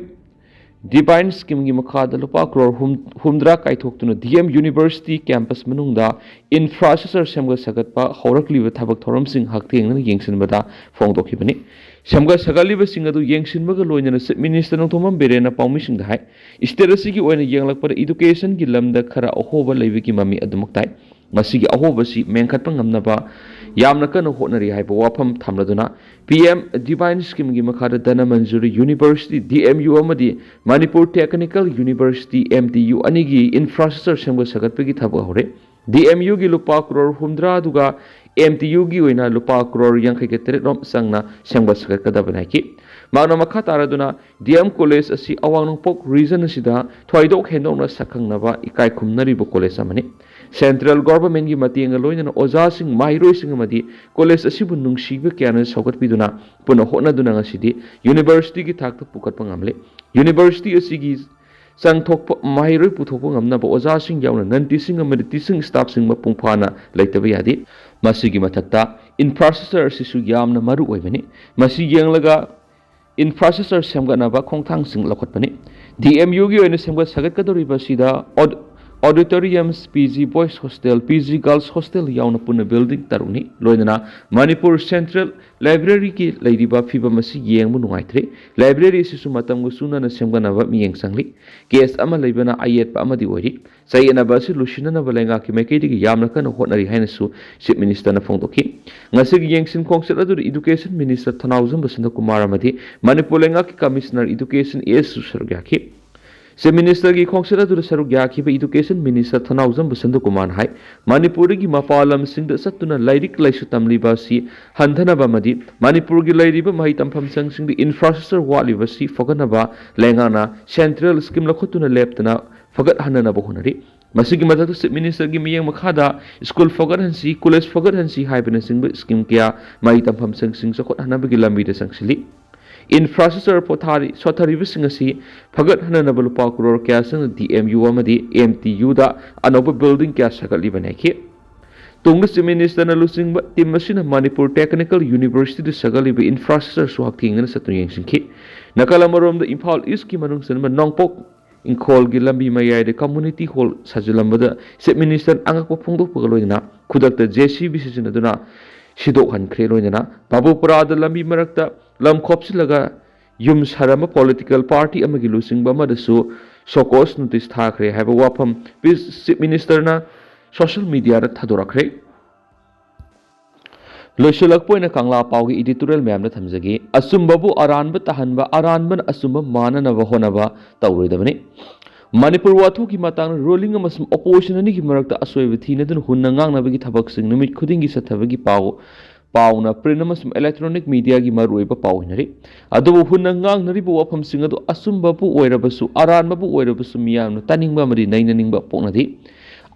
Divine Schemeꯒꯤ ꯃꯈꯥꯗ ꯂꯨꯄꯥ ꯀ꯭ꯔꯣꯔ ꯍꯨꯝ-, ꯍꯨꯝꯗ꯭ꯔꯥ ꯀꯥꯏꯊꯣꯛꯇꯨꯅ D M University campus ꯃꯅꯨꯡꯗ infrastructure ꯁꯦꯝꯒꯠ ꯁꯥꯒꯠꯄ ꯍꯧꯔꯛꯂꯤꯕ ꯊꯕꯛ ꯊꯧꯔꯝꯁꯤꯡ ꯍꯛꯊꯦꯡꯅꯅ ꯌꯦꯡꯁꯤꯟꯕꯗ ꯐꯣꯡꯗꯣꯛꯈꯤꯕꯅꯤ꯫ ꯁꯦꯝꯒꯠ ꯁꯥꯒꯠꯂꯤꯕꯁꯤꯡ ꯑꯗꯨ ꯌꯦꯡꯁꯤꯟꯕꯒ ꯂꯣꯏꯅꯅ Chief Minister ꯅꯣꯡꯊꯣꯝꯕꯝ ꯕꯤꯔꯦꯟꯅ ꯄꯥꯎꯃꯤꯁꯤꯡꯗ ꯍꯥꯏ, state ꯑꯁꯤꯒꯤ ꯑꯣꯏꯅ ꯌꯦꯡꯂꯛꯄꯗ educationꯒꯤ ꯂꯝꯗ ꯈꯔ ꯑꯍꯣꯕ ꯂꯩꯕꯒꯤ ꯃꯃꯤ ꯑꯗꯨꯃꯛ ꯇꯥꯏ꯫ ꯃꯁꯤꯒꯤ ꯑꯍꯣꯕꯁꯤ ꯃꯦꯟꯈꯠꯄ ꯉꯝꯅꯕ ꯌꯥꯝꯅ ꯀꯟꯅ ꯍꯣꯠꯅꯔꯤ ꯍꯥꯏꯕ ꯋꯥꯐꯝ ꯊꯝꯂꯗꯨꯅ, P M Divine Schemeꯒꯤ ꯃꯈꯥꯗ Dhananjayaree University, D M U, ꯑꯃꯗꯤ Manipur Technical University, M T U, ꯑꯅꯤꯒꯤ infrastructure ꯁꯦꯝꯒꯠ ꯁꯥꯒꯠꯄꯒꯤ ꯊꯕꯛ ꯍꯧꯔꯦ꯫ D M Uꯒꯤ ꯂꯨꯄꯥ ꯀ꯭ꯔꯣꯔ ꯍꯨꯝꯗ꯭ꯔꯥ, ꯑꯗꯨꯒ M T Uꯒꯤ ꯑꯣꯏꯅ ꯂꯨꯄꯥ ꯀ꯭ꯔꯣꯔ ꯌꯥꯡꯈꯩꯒ ꯇꯔꯦꯠ ꯔꯣꯝ ꯆꯪꯅ ꯁꯦꯝꯒꯠ ꯁꯥꯒꯠꯀꯗꯕꯅꯤ ꯍꯥꯏꯈꯤ꯫ ꯃꯍꯥꯛꯅ ꯃꯈꯥ ꯇꯥꯔꯗꯨꯅ, D M College ꯑꯁꯤ ꯑꯋꯥꯡ ꯅꯣꯡꯄꯣꯛ region ꯑꯁꯤꯗ ꯊꯣꯏꯗꯣꯛ ꯍꯦꯟꯗꯣꯛꯅ ꯁꯛꯈꯪꯅꯕ ꯏꯀꯥꯏ ꯈꯨꯝꯅꯔꯤꯕ college ꯑꯃꯅꯤ꯫ Central Governmentꯀꯤ ꯃꯇꯦꯡꯒ ꯂꯣꯏꯅꯅ ꯑꯣꯖꯥꯁꯤꯡ, ꯃꯍꯩꯔꯣꯏꯁꯤꯡ ꯑꯃꯗꯤ college ꯑꯁꯤꯕꯨ ꯅꯨꯡꯁꯤꯕ ꯀꯌꯥꯅ ꯁꯧꯒꯠꯄꯤꯗꯨꯅ ꯄꯨꯟꯅ ꯍꯣꯠꯅꯗꯨꯅ ꯉꯁꯤꯗꯤ universityꯒꯤ ꯊꯥꯛꯇ ꯄꯨꯈꯠꯄ ꯉꯝꯂꯦ꯫ University ꯑꯁꯤꯒꯤ ꯆꯪꯊꯣꯛꯄ ꯃꯍꯩꯔꯣꯏ ꯄꯨꯊꯣꯛꯄ ꯉꯝꯅꯕ ꯑꯣꯖꯥꯁꯤꯡ ꯌꯥꯎꯅ non teaching ꯑꯃꯗꯤ teaching staffꯁꯤꯡ ꯃꯄꯨꯡ ꯐꯥꯅ ꯂꯩꯇꯕ ꯌꯥꯗꯦ꯫ ꯃꯁꯤꯒꯤ ꯃꯊꯛꯇ infrastructure ꯑꯁꯤꯁꯨ ꯌꯥꯝꯅ ꯃꯔꯨ ꯑꯣꯏꯕꯅꯤ꯫ ꯃꯁꯤ ꯌꯦꯡꯂꯒ infrastructure ꯁꯦꯝꯒꯠꯅꯕ ꯈꯣꯡꯊꯥꯡꯁꯤꯡ ꯂꯧꯈꯠꯄꯅꯤ꯫ D M Uꯒꯤ ꯑꯣꯏꯅ ꯁꯦꯝꯒꯠ ꯁꯥꯒꯠꯀꯗꯧꯔꯤꯕ ꯑꯁꯤꯗ aud-, auditoriums, P G Boys Hostel, P G Girls Hostel ꯌꯥꯎꯅ ꯄꯨꯟꯅ building ꯇꯔꯨꯛꯅꯤ꯫ ꯂꯣꯏꯅꯅ ꯃꯅꯤꯄꯨꯔ Central Libraryꯒꯤ ꯂꯩꯔꯤꯕ ꯐꯤꯕꯝ ꯑꯁꯤ ꯌꯦꯡꯕ ꯅꯨꯡꯉꯥꯏꯇ꯭ꯔꯦ꯫ Library ꯑꯁꯤꯁꯨ ꯃꯇꯝꯒ ꯆꯨꯅꯅ ꯁꯦꯝꯒꯠꯅꯕ ꯃꯤꯠꯌꯦꯡ ꯆꯪꯂꯤ꯫ Case ꯑꯃ ꯂꯩꯕꯅ ꯑꯌꯦꯠꯄ ꯑꯃꯗꯤ ꯑꯣꯏꯔꯤ꯫ ꯆꯌꯦꯠꯅꯕ ꯑꯁꯤ ꯂꯣꯏꯁꯤꯟꯅꯅꯕ ꯂꯩꯉꯥꯛꯀꯤ ꯃꯥꯏꯀꯩꯗꯒꯤ ꯌꯥꯝꯅ ꯀꯟꯅ ꯍꯣꯠꯅꯔꯤ ꯍꯥꯏꯅꯁꯨ Chief Ministerꯅ ꯐꯣꯡꯗꯣꯛꯈꯤ꯫ ꯉꯁꯤꯒꯤ ꯌꯦꯡꯁꯤꯟ ꯈꯣꯡꯆꯠ ꯑꯗꯨꯗ Education Minister ꯊꯅꯥꯎꯖꯝ ꯕꯁꯟꯇ ꯀꯨꯃꯥꯔ ꯑꯃꯗꯤ ꯃꯅꯤꯄꯨꯔ ꯂꯩꯉꯥꯛꯀꯤ Commissioner Education Aꯁꯁꯨ ꯁꯔꯨꯛ ꯌꯥꯈꯤ꯫ Chief Ministerꯒꯤ ꯈꯣꯡꯆꯠ ꯑꯗꯨꯗ ꯁꯔꯨꯛ ꯌꯥꯈꯤꯕ Education Minister ꯊꯅꯥꯎꯖꯝ ꯕꯁꯟꯇ ꯀꯨꯃꯥꯔꯅ ꯍꯥꯏ, ꯃꯅꯤꯄꯨꯔꯗꯒꯤ ꯃꯄꯥꯟ ꯂꯝꯁꯤꯡꯗ ꯆꯠꯇꯨꯅ ꯂꯥꯏꯔꯤꯛ ꯂꯥꯏꯁꯨ ꯇꯝꯂꯤꯕ ꯑꯁꯤ ꯍꯟꯊꯅꯕ ꯑꯃꯗꯤ ꯃꯅꯤꯄꯨꯔꯒꯤ ꯂꯩꯔꯤꯕ ꯃꯍꯩ ꯇꯝꯐꯝ ꯁꯪꯁꯤꯡꯗ infrastructure ꯋꯥꯠꯂꯤꯕ ꯑꯁꯤ ꯐꯒꯠꯅꯕ ꯂꯩꯉꯥꯛꯅ central scheme ꯂꯧꯈꯠꯇꯨꯅ ꯂꯦꯞꯇꯅ ꯐꯒꯠꯍꯟꯅꯅꯕ ꯍꯣꯠꯅꯔꯤ꯫ ꯃꯁꯤꯒꯤ ꯃꯊꯛꯇ Chief Minister ꯒꯤ ꯃꯤꯠꯌꯦꯡ ꯃꯈꯥꯗ ꯁ꯭ꯀꯨꯜ ꯐꯒꯠꯍꯟꯁꯤ, ꯀꯣꯂꯦꯖ ꯐꯒꯠꯍꯟꯁꯤ ꯍꯥꯏꯕꯅꯆꯤꯡꯕ ꯁ꯭ꯀꯤꯝ ꯀꯌꯥ ꯃꯍꯩ ꯇꯝꯐꯝ ꯁꯪꯁꯤꯡ ꯆꯥꯎꯈꯠꯍꯟꯅꯕꯒꯤ ꯂꯝꯕꯤꯗ ꯆꯪꯁꯤꯜꯂꯤ꯫ ꯏꯟꯐ꯭ꯔꯥꯁ꯭ꯇ꯭ꯔꯛꯆꯔ ꯄꯣꯊꯥꯔꯤ ꯁꯣꯠꯊꯔꯤꯕꯁꯤꯡ ꯑꯁꯤ ꯐꯒꯠꯍꯟꯅꯅꯕ ꯂꯨꯄꯥ ꯀ꯭ꯔꯣꯔ ꯀꯌꯥ ꯆꯪꯅ ꯗꯤ ꯑꯦꯝ ꯌꯨ ꯑꯃꯗꯤ ꯑꯦꯝ ꯇꯤ ꯌꯨꯗ ꯑꯅꯧꯕ ꯕꯤꯜꯗꯤꯡ ꯀꯌꯥ ꯁꯥꯒꯠꯂꯤꯕꯅꯤ ꯍꯥꯏꯈꯤ꯫ ꯇꯨꯡꯗ Chief Minister ꯅ ꯂꯨꯆꯤꯡꯕ ꯇꯤꯝ ꯑꯁꯤꯅ ꯃꯅꯤꯄꯨꯔ ꯇꯦꯛꯅꯤꯀꯦꯜ ꯌꯨꯅꯤꯚꯔꯁꯤꯇꯤꯗ ꯁꯥꯒꯠꯂꯤꯕ ꯏꯟꯐ꯭ꯔꯥꯁ꯭ꯇ꯭ꯔꯛꯆꯔꯁꯨ ꯍꯛꯊꯦꯡꯅꯅ ꯆꯠꯇꯨꯅ ꯌꯦꯡꯁꯤꯟꯈꯤ꯫ ꯅꯥꯀꯜ ꯑꯃꯔꯣꯝꯗ ꯏꯝꯐꯥꯜ ꯏꯁ꯭ꯠꯀꯤ ꯃꯅꯨꯡ ꯆꯟꯕ ꯅꯣꯡꯄꯣꯛ ꯏꯪꯈꯣꯜꯒꯤ ꯂꯝꯕꯤ ꯃꯌꯥꯏꯗ ꯀꯝꯃ꯭ꯌꯨꯅꯤꯇꯤ ꯍꯣꯜ ꯁꯥꯖꯤꯜꯂꯝꯕꯗ Chief Minister ꯅ ꯑꯉꯛꯄ ꯐꯣꯡꯗꯣꯛꯄꯒ ꯂꯣꯏꯅꯅ ꯈꯨꯗꯛꯇ ꯖꯦ ꯁꯤ ꯕꯤ ꯁꯤꯖꯤꯟꯅꯗꯨꯅ ꯁꯤꯗꯣꯛꯍꯟꯈ꯭ꯔꯦ꯫ ꯂꯣꯏꯅꯅ ꯕꯥꯕꯨꯄꯨꯔꯥꯗ ꯂꯝꯕꯤ ꯃꯔꯛꯇ ꯂꯝ ꯈꯣꯞꯆꯤꯜꯂꯒ ꯌꯨꯝ ꯁꯥꯔꯝꯕ ꯄꯣꯂꯤꯇꯤꯀꯦꯜ ꯄꯥꯔꯇꯤ ꯑꯃꯒꯤ ꯂꯨꯆꯤꯡꯕ ꯑꯃꯗꯁꯨ ꯁꯣꯀꯣꯁ ꯅꯣꯇꯤꯁ ꯊꯥꯈ꯭ꯔꯦ ꯍꯥꯏꯕ ꯋꯥꯐꯝ ꯄꯤ-, Chief Minister ꯅ ꯁꯣꯁꯤꯌꯦꯜ ꯃꯤꯗꯤꯌꯥꯗ ꯊꯥꯗꯣꯔꯛꯈ꯭ꯔꯦ꯫ ꯂꯣꯏꯁꯤꯜꯂꯛꯄ ꯑꯣꯏꯅ ꯀꯪꯂꯥ ꯄꯥꯎꯒꯤ ꯏꯗꯤꯇꯣꯔꯤꯌꯦꯜ ꯃꯌꯥꯝꯗ ꯊꯝꯖꯒꯦ꯫ ꯑꯆꯨꯝꯕꯕꯨ ꯑꯔꯥꯟꯕ ꯇꯥꯍꯟꯕ, ꯑꯔꯥꯟꯕꯅ ꯑꯆꯨꯝꯕ ꯃꯥꯟꯅꯅꯕ ꯍꯣꯠꯅꯕ ꯇꯧꯔꯣꯏꯗꯕꯅꯤ꯫ ꯃꯅꯤꯄꯨꯔ ꯋꯥꯊꯣꯛꯀꯤ ꯃꯇꯥꯡꯗ ꯔꯨꯂꯤꯡ ꯑꯃꯁꯨꯡ ꯑꯣꯄꯣꯖꯤꯁꯟ ꯑꯅꯤꯒꯤ ꯃꯔꯛꯇ ꯑꯁꯣꯏꯕ ꯊꯤꯅꯗꯨꯅ ꯍꯨꯟꯅ ꯉꯥꯡꯅꯕꯒꯤ ꯊꯕꯛꯁꯤꯡ ꯅꯨꯃꯤꯠ ꯈꯨꯗꯤꯡꯒꯤ ꯆꯠꯊꯕꯒꯤ ꯄꯥꯎ, ꯄꯥꯎꯅ ꯄ꯭ꯔꯤꯟꯠ ꯑꯃꯁꯨꯡ ꯏꯂꯦꯛꯇ꯭ꯔꯣꯅꯤꯛ ꯃꯤꯗꯤꯌꯥꯒꯤ ꯃꯔꯨꯑꯣꯏꯕ ꯄꯥꯎ ꯑꯣꯏꯅꯔꯤ꯫ ꯑꯗꯨꯕꯨ ꯍꯨꯟꯅ ꯉꯥꯡꯅꯔꯤꯕ ꯋꯥꯐꯝꯁꯤꯡ ꯑꯗꯨ ꯑꯆꯨꯝꯕꯕꯨ ꯑꯣꯏꯔꯕꯁꯨ, ꯑꯔꯥꯟꯕꯕꯨ ꯑꯣꯏꯔꯕꯁꯨ ꯃꯤꯌꯥꯝꯅ ꯇꯥꯅꯤꯡꯕ ꯑꯃꯗꯤ ꯅꯩꯅꯅꯤꯡꯕ ꯄꯣꯛꯅꯗꯦ꯫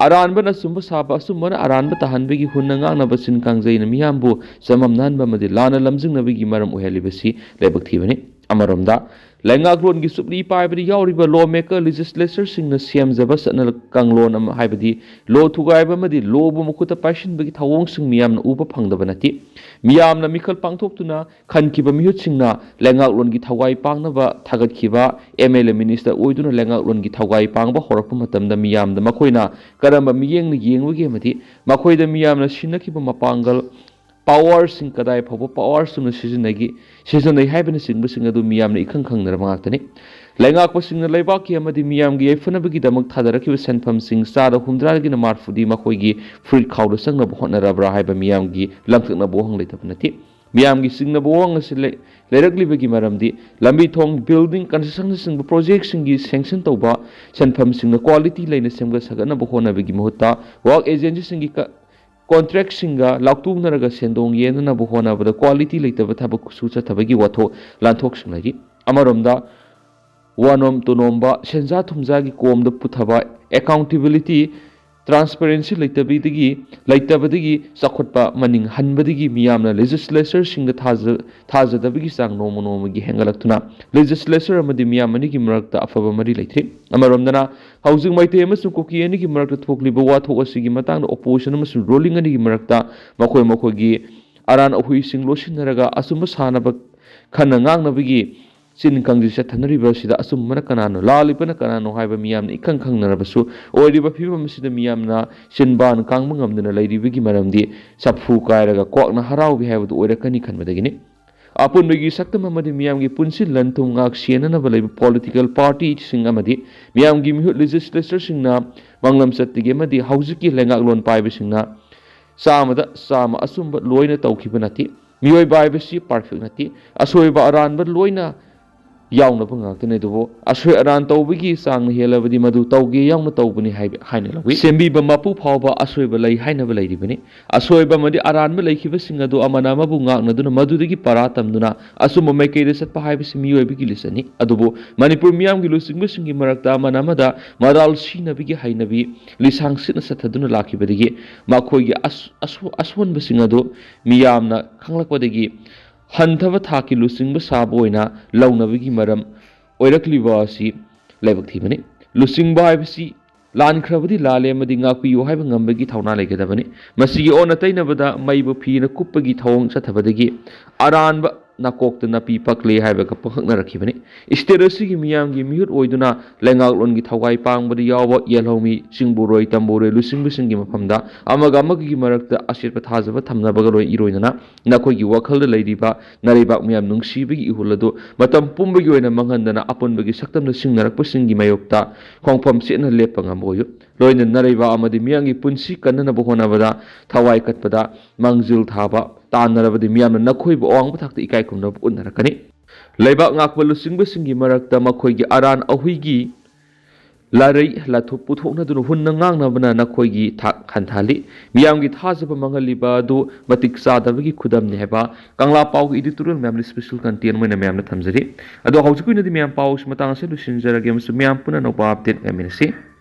ꯑꯔꯥꯟꯕꯅ ꯑꯆꯨꯝꯕ ꯁꯥꯕ, ꯑꯆꯨꯝꯕꯅ ꯑꯔꯥꯟꯕ ꯇꯥꯍꯟꯕꯒꯤ ꯍꯨꯟꯅ ꯉꯥꯡꯅꯕ ꯆꯤꯟ ꯀꯥꯡꯖꯩꯅ ꯃꯤꯌꯥꯝꯕꯨ ꯆꯃꯝꯅꯍꯟꯕ ꯑꯃꯗꯤ ꯂꯥꯟꯅ ꯂꯝꯖꯤꯡꯅꯕꯒꯤ ꯃꯔꯝ ꯑꯣꯏꯍꯜꯂꯤꯕꯁꯤ ꯂꯥꯏꯕꯛ ꯊꯤꯕꯅꯤ꯫ ꯑꯃꯔꯣꯝꯗ, ꯂꯩꯉꯥꯛꯂꯣꯟꯒꯤ ꯆꯨꯞꯂꯤ ꯄꯥꯏꯕꯗ ꯌꯥꯎꯔꯤꯕ ꯂꯣ ꯃꯦꯀꯔ, ꯂꯦꯖꯤꯁꯂꯦꯆꯔꯁꯤꯡꯅ ꯁꯦꯝꯖꯕ ꯆꯠꯅ ꯀꯥꯡꯂꯣꯟ ꯑꯃ, ꯍꯥꯏꯕꯗꯤ ꯂꯣ ꯊꯨꯒꯥꯏꯕ ꯑꯃꯗꯤ ꯂꯣꯕꯨ ꯃꯈꯨꯠꯇ ꯄꯥꯏꯁꯤꯟꯕꯒꯤ ꯊꯧꯑꯣꯡꯁꯤꯡ ꯃꯤꯌꯥꯝꯅ ꯎꯕ ꯐꯪꯗꯕ ꯅꯠꯇꯦ꯫ ꯃꯤꯌꯥꯝꯅ ꯃꯤꯈꯜ ꯄꯥꯡꯊꯣꯛꯇꯨꯅ ꯈꯟꯈꯤꯕ ꯃꯤꯍꯨꯠꯁꯤꯡꯅ ꯂꯩꯉꯥꯛꯂꯣꯟꯒꯤ ꯊꯋꯥꯏ ꯄꯥꯡꯅꯕ ꯊꯥꯒꯠꯈꯤꯕ ꯑꯦꯝ ꯑꯦꯜ ꯑꯦ ꯃꯤꯅꯤꯁꯇꯔ ꯑꯣꯏꯗꯨꯅ ꯂꯩꯉꯥꯛꯂꯣꯟꯒꯤ ꯊꯧꯒꯥꯏ ꯄꯥꯡꯕ ꯍꯧꯔꯛꯄ ꯃꯇꯝꯗ ꯃꯤꯌꯥꯝꯗ ꯃꯈꯣꯏꯅ ꯀꯔꯝꯕ ꯃꯤꯠꯌꯦꯡꯅ ꯌꯦꯡꯕꯒꯦ ꯑꯃꯗꯤ ꯃꯈꯣꯏꯗ ꯃꯤꯌꯥꯝꯅ ꯁꯤꯟꯅꯈꯤꯕ ꯃꯄꯥꯡꯒꯜ, ꯄꯥꯋꯔꯁꯤꯡ ꯀꯗꯥꯏ ꯐꯥꯎꯕ ꯄꯥꯋꯔ ꯆꯨꯝꯅ ꯁꯤꯖꯤꯟꯅꯈꯤ, ꯁꯤꯖꯤꯟꯅꯩ ꯍꯥꯏꯕꯅꯆꯤꯡꯕꯁꯤꯡ ꯑꯗꯨ ꯃꯤꯌꯥꯝꯅ ꯏꯈꯪ ꯈꯪꯅꯔꯕ ꯉꯥꯛꯇꯅꯤ꯫ ꯂꯩꯉꯥꯛꯄꯁꯤꯡꯅ ꯂꯩꯕꯥꯛꯀꯤ ꯑꯃꯗꯤ ꯃꯤꯌꯥꯝꯒꯤ ꯌꯥꯏꯐꯅꯕꯒꯤꯗꯃꯛ ꯊꯥꯗꯔꯛꯈꯤꯕ ꯁꯦꯟꯐꯝꯁꯤꯡ ꯆꯥꯗ ꯍꯨꯝꯗ꯭ꯔꯥꯗꯒꯤꯅ ꯃꯔꯤꯐꯨꯗꯤ ꯃꯈꯣꯏꯒꯤ ꯐꯨꯔꯤꯠ ꯈꯥꯎꯗ ꯆꯪꯅꯕ ꯍꯣꯠꯅꯔꯕ꯭ꯔꯥ ꯍꯥꯏꯕ ꯃꯤꯌꯥꯝꯒꯤ ꯂꯪꯊꯣꯛꯅꯕ ꯋꯥꯍꯪ ꯂꯩꯇꯕ ꯅꯠꯇꯦ꯫ ꯃꯤꯌꯥꯝꯒꯤ ꯆꯤꯡꯅꯕ ꯋꯥꯍꯪ ꯑꯁꯤ ꯂꯩ-, ꯂꯩꯔꯛꯂꯤꯕꯒꯤ ꯃꯔꯝꯗꯤ ꯂꯝꯕꯤ ꯊꯣꯡ, ꯕꯤꯜꯗꯤꯡ, ꯀꯟꯁꯇ꯭ꯔꯛꯁꯟꯅꯆꯤꯡꯕ ꯄ꯭ꯔꯣꯖꯦꯛꯁꯤꯡꯒꯤ ꯁꯦꯡꯁꯟ ꯇꯧꯕ ꯁꯦꯟꯐꯝꯁꯤꯡꯅ ꯀ꯭ꯋꯥꯂꯤꯇꯤ ꯂꯩꯅ ꯁꯦꯝꯒꯠ ꯁꯥꯒꯠꯅꯕ ꯍꯣꯠꯅꯕꯒꯤ ꯃꯍꯨꯠꯇ ꯋꯥꯔꯛ ꯑꯦꯖꯦꯟꯁꯤꯁꯤꯡꯒꯤ ꯀ-, ꯀꯣꯟꯇ꯭ꯔꯦꯛꯁꯤꯡꯒ ꯂꯥꯎꯇꯣꯛꯅꯔꯒ ꯁꯦꯟꯗꯣꯡ ꯌꯦꯟꯅꯅꯕ ꯍꯣꯠꯅꯕꯗ ꯀ꯭ꯋꯥꯂꯤꯇꯤ ꯂꯩꯇꯕ ꯊꯕꯛ ꯁꯨ ꯆꯠꯊꯕꯒꯤ ꯋꯥꯊꯣꯛ ꯂꯥꯟꯊꯣꯛꯁꯤꯡ ꯂꯩꯔꯤ꯫ ꯑꯃꯔꯣꯝꯗ, ꯋꯥꯅꯣꯝ ꯇꯨꯅꯣꯝꯕ, ꯁꯦꯟꯖꯥ ꯊꯨꯝꯖꯥꯒꯤ ꯀꯣꯝꯗ ꯄꯨꯊꯕ ꯑꯦꯀꯥꯎꯟꯇꯦꯕꯤꯂꯤꯇꯤ, ꯇ꯭ꯔꯥꯟꯁꯄꯦꯔꯦꯟꯁꯤ ꯂꯩꯇꯕꯤꯗꯒꯤ ꯂꯩꯇꯕꯗꯒꯤ ꯆꯥꯎꯈꯠꯄ ꯃꯅꯤꯡ ꯍꯟꯕꯗꯒꯤ ꯃꯤꯌꯥꯝꯅ ꯂꯦꯖꯤꯁꯂꯦꯆꯔꯁꯤꯡꯗ ꯊꯥꯖ ꯊꯥꯖꯗꯕꯒꯤ ꯆꯥꯡ ꯅꯣꯡꯃ ꯅꯣꯡꯃꯒꯤ ꯍꯦꯟꯒꯠꯂꯛꯇꯨꯅ ꯂꯦꯖꯤꯁꯂꯦꯆꯔ ꯑꯃꯗꯤ ꯃꯤꯌꯥꯝ ꯑꯅꯤꯒꯤ ꯃꯔꯛꯇ ꯑꯐꯕ ꯃꯔꯤ ꯂꯩꯇ꯭ꯔꯤ꯫ ꯑꯃꯔꯣꯝꯗꯅ ꯍꯧꯖꯤꯛ ꯃꯩꯇꯩ ꯑꯃꯁꯨꯡ ꯀꯨꯀꯤ ꯑꯅꯤꯒꯤ ꯃꯔꯛꯇ ꯊꯣꯛꯂꯤꯕ ꯋꯥꯊꯣꯛ ꯑꯁꯤꯒꯤ ꯃꯇꯥꯡꯗ ꯑꯣꯄꯣꯖꯤꯁꯟ ꯑꯃꯁꯨꯡ ꯔꯨꯂꯤꯡ ꯑꯅꯤꯒꯤ ꯃꯔꯛꯇ ꯃꯈꯣꯏ ꯃꯈꯣꯏꯒꯤ ꯑꯔꯥꯟ ꯑꯍꯨꯏꯁꯤꯡ ꯂꯣꯠꯁꯤꯟꯅꯔꯒ ꯑꯆꯨꯝꯕ ꯁꯥꯟꯅꯕ ꯈꯟꯅ ꯉꯥꯡꯅꯕꯒꯤ ꯆꯤꯟ ꯀꯥꯡꯖꯩ ꯆꯠꯊꯅꯔꯤꯕ ꯑꯁꯤꯗ ꯑꯆꯨꯝꯕꯅ ꯀꯅꯥꯅꯣ, ꯂꯥꯜꯂꯤꯕꯅ ꯀꯅꯥꯅꯣ ꯍꯥꯏꯕ ꯃꯤꯌꯥꯝꯅ ꯏꯈꯪ ꯈꯪꯅꯔꯕꯁꯨ, ꯑꯣꯏꯔꯤꯕ ꯐꯤꯕꯝ ꯑꯁꯤꯗ ꯃꯤꯌꯥꯝꯅ ꯆꯤꯟꯕꯥꯟ ꯀꯥꯡꯕ ꯉꯝꯗꯅ ꯂꯩꯔꯤꯕꯒꯤ ꯃꯔꯝꯗꯤ ꯆꯐꯨ ꯀꯥꯏꯔꯒ ꯀ꯭ꯋꯥꯛꯅ ꯍꯔꯥꯎꯏ ꯍꯥꯏꯕꯗꯨ ꯑꯣꯏꯔꯛꯀꯅꯤ ꯈꯟꯕꯗꯒꯤꯅꯤ꯫ ꯑꯄꯨꯟꯕꯒꯤ ꯁꯛꯇꯝ ꯑꯃꯗꯤ ꯃꯤꯌꯥꯝꯒꯤ ꯄꯨꯟꯁꯤ ꯂꯟ ꯊꯨꯝ ꯉꯥꯛ ꯁꯦꯟꯅꯅꯕ ꯂꯩꯕ ꯄꯣꯂꯤꯇꯤꯀꯦꯜ ꯄꯥꯔꯇꯤꯁꯤꯡ ꯑꯃꯗꯤ ꯃꯤꯌꯥꯝꯒꯤ ꯃꯤꯍꯨꯠ ꯂꯦꯖꯤꯁꯂꯦꯆꯔꯁꯤꯡꯅ ꯃꯥꯡꯂꯝ ꯆꯠꯇꯒꯤ ꯑꯃꯗꯤ ꯍꯧꯖꯤꯛꯀꯤ ꯂꯩꯉꯥꯛꯂꯣꯟ ꯄꯥꯏꯕꯁꯤꯡꯅ ꯆꯥꯝꯃꯗ ꯆꯥꯝꯃ ꯑꯆꯨꯝꯕ ꯂꯣꯏꯅ ꯇꯧꯈꯤꯕ ꯅꯠꯇꯦ꯫ ꯃꯤꯑꯣꯏꯕ ꯍꯥꯏꯕꯁꯤ ꯄꯔꯐꯦꯛ ꯅꯠꯇꯦ꯫ ꯑꯁꯣꯏꯕ ꯑꯔꯥꯟꯕ ꯂꯣꯏꯅ ꯌꯥꯎꯅꯕ ꯉꯥꯛꯇꯅꯤ꯫ ꯑꯗꯨꯕꯨ ꯑꯁꯣꯏ ꯑꯔꯥꯟ ꯇꯧꯕꯒꯤ ꯆꯥꯡꯅ ꯍꯦꯜꯂꯕꯗꯤ ꯃꯗꯨ ꯇꯧꯒꯦ ꯌꯥꯎꯅ ꯇꯧꯕꯅꯤ ꯍꯥꯏꯕ ꯍꯥꯏꯅ ꯂꯧꯏ꯫ ꯁꯦꯝꯕꯤꯕ ꯃꯄꯨ ꯐꯥꯎꯕ ꯑꯁꯣꯏꯕ ꯂꯩ ꯍꯥꯏꯅꯕ ꯂꯩꯔꯤꯕꯅꯤ꯫ ꯑꯁꯣꯏꯕ ꯑꯃꯗꯤ ꯑꯔꯥꯟꯕ ꯂꯩꯈꯤꯕꯁꯤꯡ ꯑꯗꯨ ꯑꯃꯅ ꯑꯃꯕꯨ ꯉꯥꯛꯅꯗꯨꯅ ꯃꯗꯨꯗꯒꯤ ꯄꯔꯥ ꯇꯝꯗꯨꯅ ꯑꯆꯨꯝꯕ ꯃꯥꯏꯀꯩꯗ ꯆꯠꯄ ꯍꯥꯏꯕꯁꯤ ꯃꯤꯑꯣꯏꯕꯒꯤ ꯂꯤꯆꯠꯅꯤ꯫ ꯑꯗꯨꯕꯨ ꯃꯅꯤꯄꯨꯔ ꯃꯤꯌꯥꯝꯒꯤ ꯂꯨꯆꯤꯡꯕꯁꯤꯡꯒꯤ ꯃꯔꯛꯇ ꯑꯃꯅ ꯑꯃꯗ ꯃꯔꯥꯜ ꯁꯤꯅꯕꯒꯤ ꯍꯩꯅꯕꯤ ꯂꯤꯁꯥꯡ ꯁꯤꯠꯅ ꯆꯠꯊꯗꯨꯅ ꯂꯥꯛꯈꯤꯕꯗꯒꯤ ꯃꯈꯣꯏꯒꯤ ꯑꯁ-, ꯑꯁꯣ-, ꯑꯁꯣꯟꯕꯁꯤꯡ ꯑꯗꯨ ꯃꯤꯌꯥꯝꯅ ꯈꯪꯂꯛꯄꯗꯒꯤ ꯍꯟꯊꯕ ꯊꯥꯛꯀꯤ ꯂꯨꯆꯤꯡꯕ ꯁꯥꯕ ꯑꯣꯏꯅ ꯂꯧꯅꯕꯒꯤ ꯃꯔꯝ ꯑꯣꯏꯔꯛꯂꯤꯕ ꯑꯁꯤ ꯂꯥꯏꯕꯛ ꯊꯤꯕꯅꯤ꯫ ꯂꯨꯆꯤꯡꯕ ꯍꯥꯏꯕꯁꯤ ꯂꯥꯟꯈ꯭ꯔꯕꯗꯤ ꯂꯥꯜꯂꯦ ꯑꯃꯗꯤ ꯉꯥꯛꯄꯤꯌꯨ ꯍꯥꯏꯕ ꯉꯝꯕꯒꯤ ꯊꯧꯅꯥ ꯂꯩꯒꯗꯕꯅꯤ꯫ ꯃꯁꯤꯒꯤ ꯑꯣꯟꯅ ꯇꯩꯅꯕꯗ ꯃꯩꯕꯨ ꯐꯤꯅ ꯀꯨꯞꯄꯒꯤ ꯊꯧꯑꯣꯡ ꯆꯠꯊꯕꯗꯒꯤ ꯑꯔꯥꯟꯕ ꯅꯥꯀꯣꯛꯇ ꯅꯥꯄꯤ ꯄꯛꯂꯦ ꯍꯥꯏꯕꯒ ꯄꯨꯡꯍꯛꯅꯔꯛꯈꯤꯕꯅꯤ꯫ ꯏꯁꯇꯦꯠ ꯑꯁꯤꯒꯤ ꯃꯤꯌꯥꯝꯒꯤ ꯃꯤꯍꯨꯠ ꯑꯣꯏꯗꯨꯅ ꯂꯩꯉꯥꯛꯂꯣꯟꯒꯤ ꯊꯋꯥꯏ ꯄꯥꯡꯕꯗ ꯌꯥꯎꯕ ꯌꯦꯜꯍꯧꯃꯤ, ꯆꯤꯡꯕꯨꯔꯣꯏ, ꯇꯝꯕꯨꯔꯣꯏ ꯂꯨꯆꯤꯡꯕꯁꯤꯡꯒꯤ ꯃꯐꯝꯗ ꯑꯃꯒ ꯑꯃꯒꯒꯤ ꯃꯔꯛꯇ ꯑꯆꯦꯠꯄ ꯊꯥꯖꯕ ꯊꯝꯅꯕꯒ ꯂꯣꯏ ꯏꯔꯣꯏꯅꯅ ꯅꯈꯣꯏꯒꯤ ꯋꯥꯈꯜꯗ ꯂꯩꯔꯤꯕ ꯅꯔꯩꯕꯥꯛ ꯃꯤꯌꯥꯝ ꯅꯨꯡꯁꯤꯕꯒꯤ ꯏꯍꯨꯜ ꯑꯗꯨ ꯃꯇꯝ ꯄꯨꯝꯕꯒꯤ ꯑꯣꯏꯅ ꯃꯥꯡꯍꯟꯗꯅ ꯑꯄꯨꯟꯕꯒꯤ ꯁꯛꯇꯝꯗ ꯁꯤꯡꯅꯔꯛꯄꯁꯤꯡꯒꯤ ꯃꯥꯌꯣꯛꯇ ꯈꯣꯡꯐꯝ ꯆꯦꯠꯅ ꯂꯦꯞꯄ ꯉꯝꯕ ꯑꯣꯏꯌꯨ꯫ ꯂꯣꯏꯅꯅ ꯅꯔꯩꯕꯥꯛ ꯑꯃꯗꯤ ꯃꯤꯌꯥꯝꯒꯤ ꯄꯨꯟꯁꯤ ꯀꯟꯅꯅꯕ ꯍꯣꯠꯅꯕꯗ ꯊꯋꯥꯏ ꯀꯠꯄꯗ ꯃꯥꯡꯖꯤꯜ ꯊꯥꯕ ꯇꯥꯟꯅꯔꯕꯗꯤ ꯃꯤꯌꯥꯝꯅ ꯅꯈꯣꯏꯕꯨ ꯑꯋꯥꯡꯕ ꯊꯥꯛꯇ ꯏꯀꯥꯏ ꯈꯨꯝꯅꯕ ꯎꯠꯅꯔꯛꯀꯅꯤ꯫ ꯂꯩꯕꯥꯛ ꯉꯥꯛꯄ ꯂꯨꯆꯤꯡꯕꯁꯤꯡꯒꯤ ꯃꯔꯛꯇ ꯃꯈꯣꯏꯒꯤ ꯑꯔꯥꯟ ꯑꯍꯨꯏꯒꯤ ꯂꯥꯔꯩ ꯂꯥꯊꯨꯞ ꯄꯨꯊꯣꯛꯅꯗꯨꯅ ꯍꯨꯟꯅ ꯉꯥꯡꯅꯕꯅ ꯅꯈꯣꯏꯒꯤ ꯊꯥꯛ ꯍꯟꯊꯍꯜꯂꯤ꯫ ꯃꯤꯌꯥꯝꯒꯤ ꯊꯥꯖꯕ ꯃꯥꯡꯍꯜꯂꯤꯕ ꯑꯗꯨ ꯃꯇꯤꯛ ꯆꯥꯗꯕꯒꯤ ꯈꯨꯗꯝꯅꯤ ꯍꯥꯏꯕ ꯀꯪꯂꯥ ꯄꯥꯎꯒꯤ editorial ꯃꯌꯥꯝꯗ special content ꯑꯣꯏꯅ ꯃꯌꯥꯝꯗ ꯊꯝꯖꯔꯤ꯫ ꯑꯗꯣ ꯍꯧꯖꯤꯛꯀꯤ ꯑꯣꯏꯅꯗꯤ ꯃꯌꯥꯝ ꯄꯥꯎꯁꯤ ꯃꯇꯥꯡ ꯑꯁꯤꯗ ꯂꯣꯏꯁꯤꯟꯖꯔꯒꯦ ꯑꯃꯁꯨꯡ ꯃꯌꯥꯝ ꯄꯨꯟꯅ ꯑꯅꯧꯕ update ꯉꯥꯏꯃꯤꯟꯅꯁꯤ꯫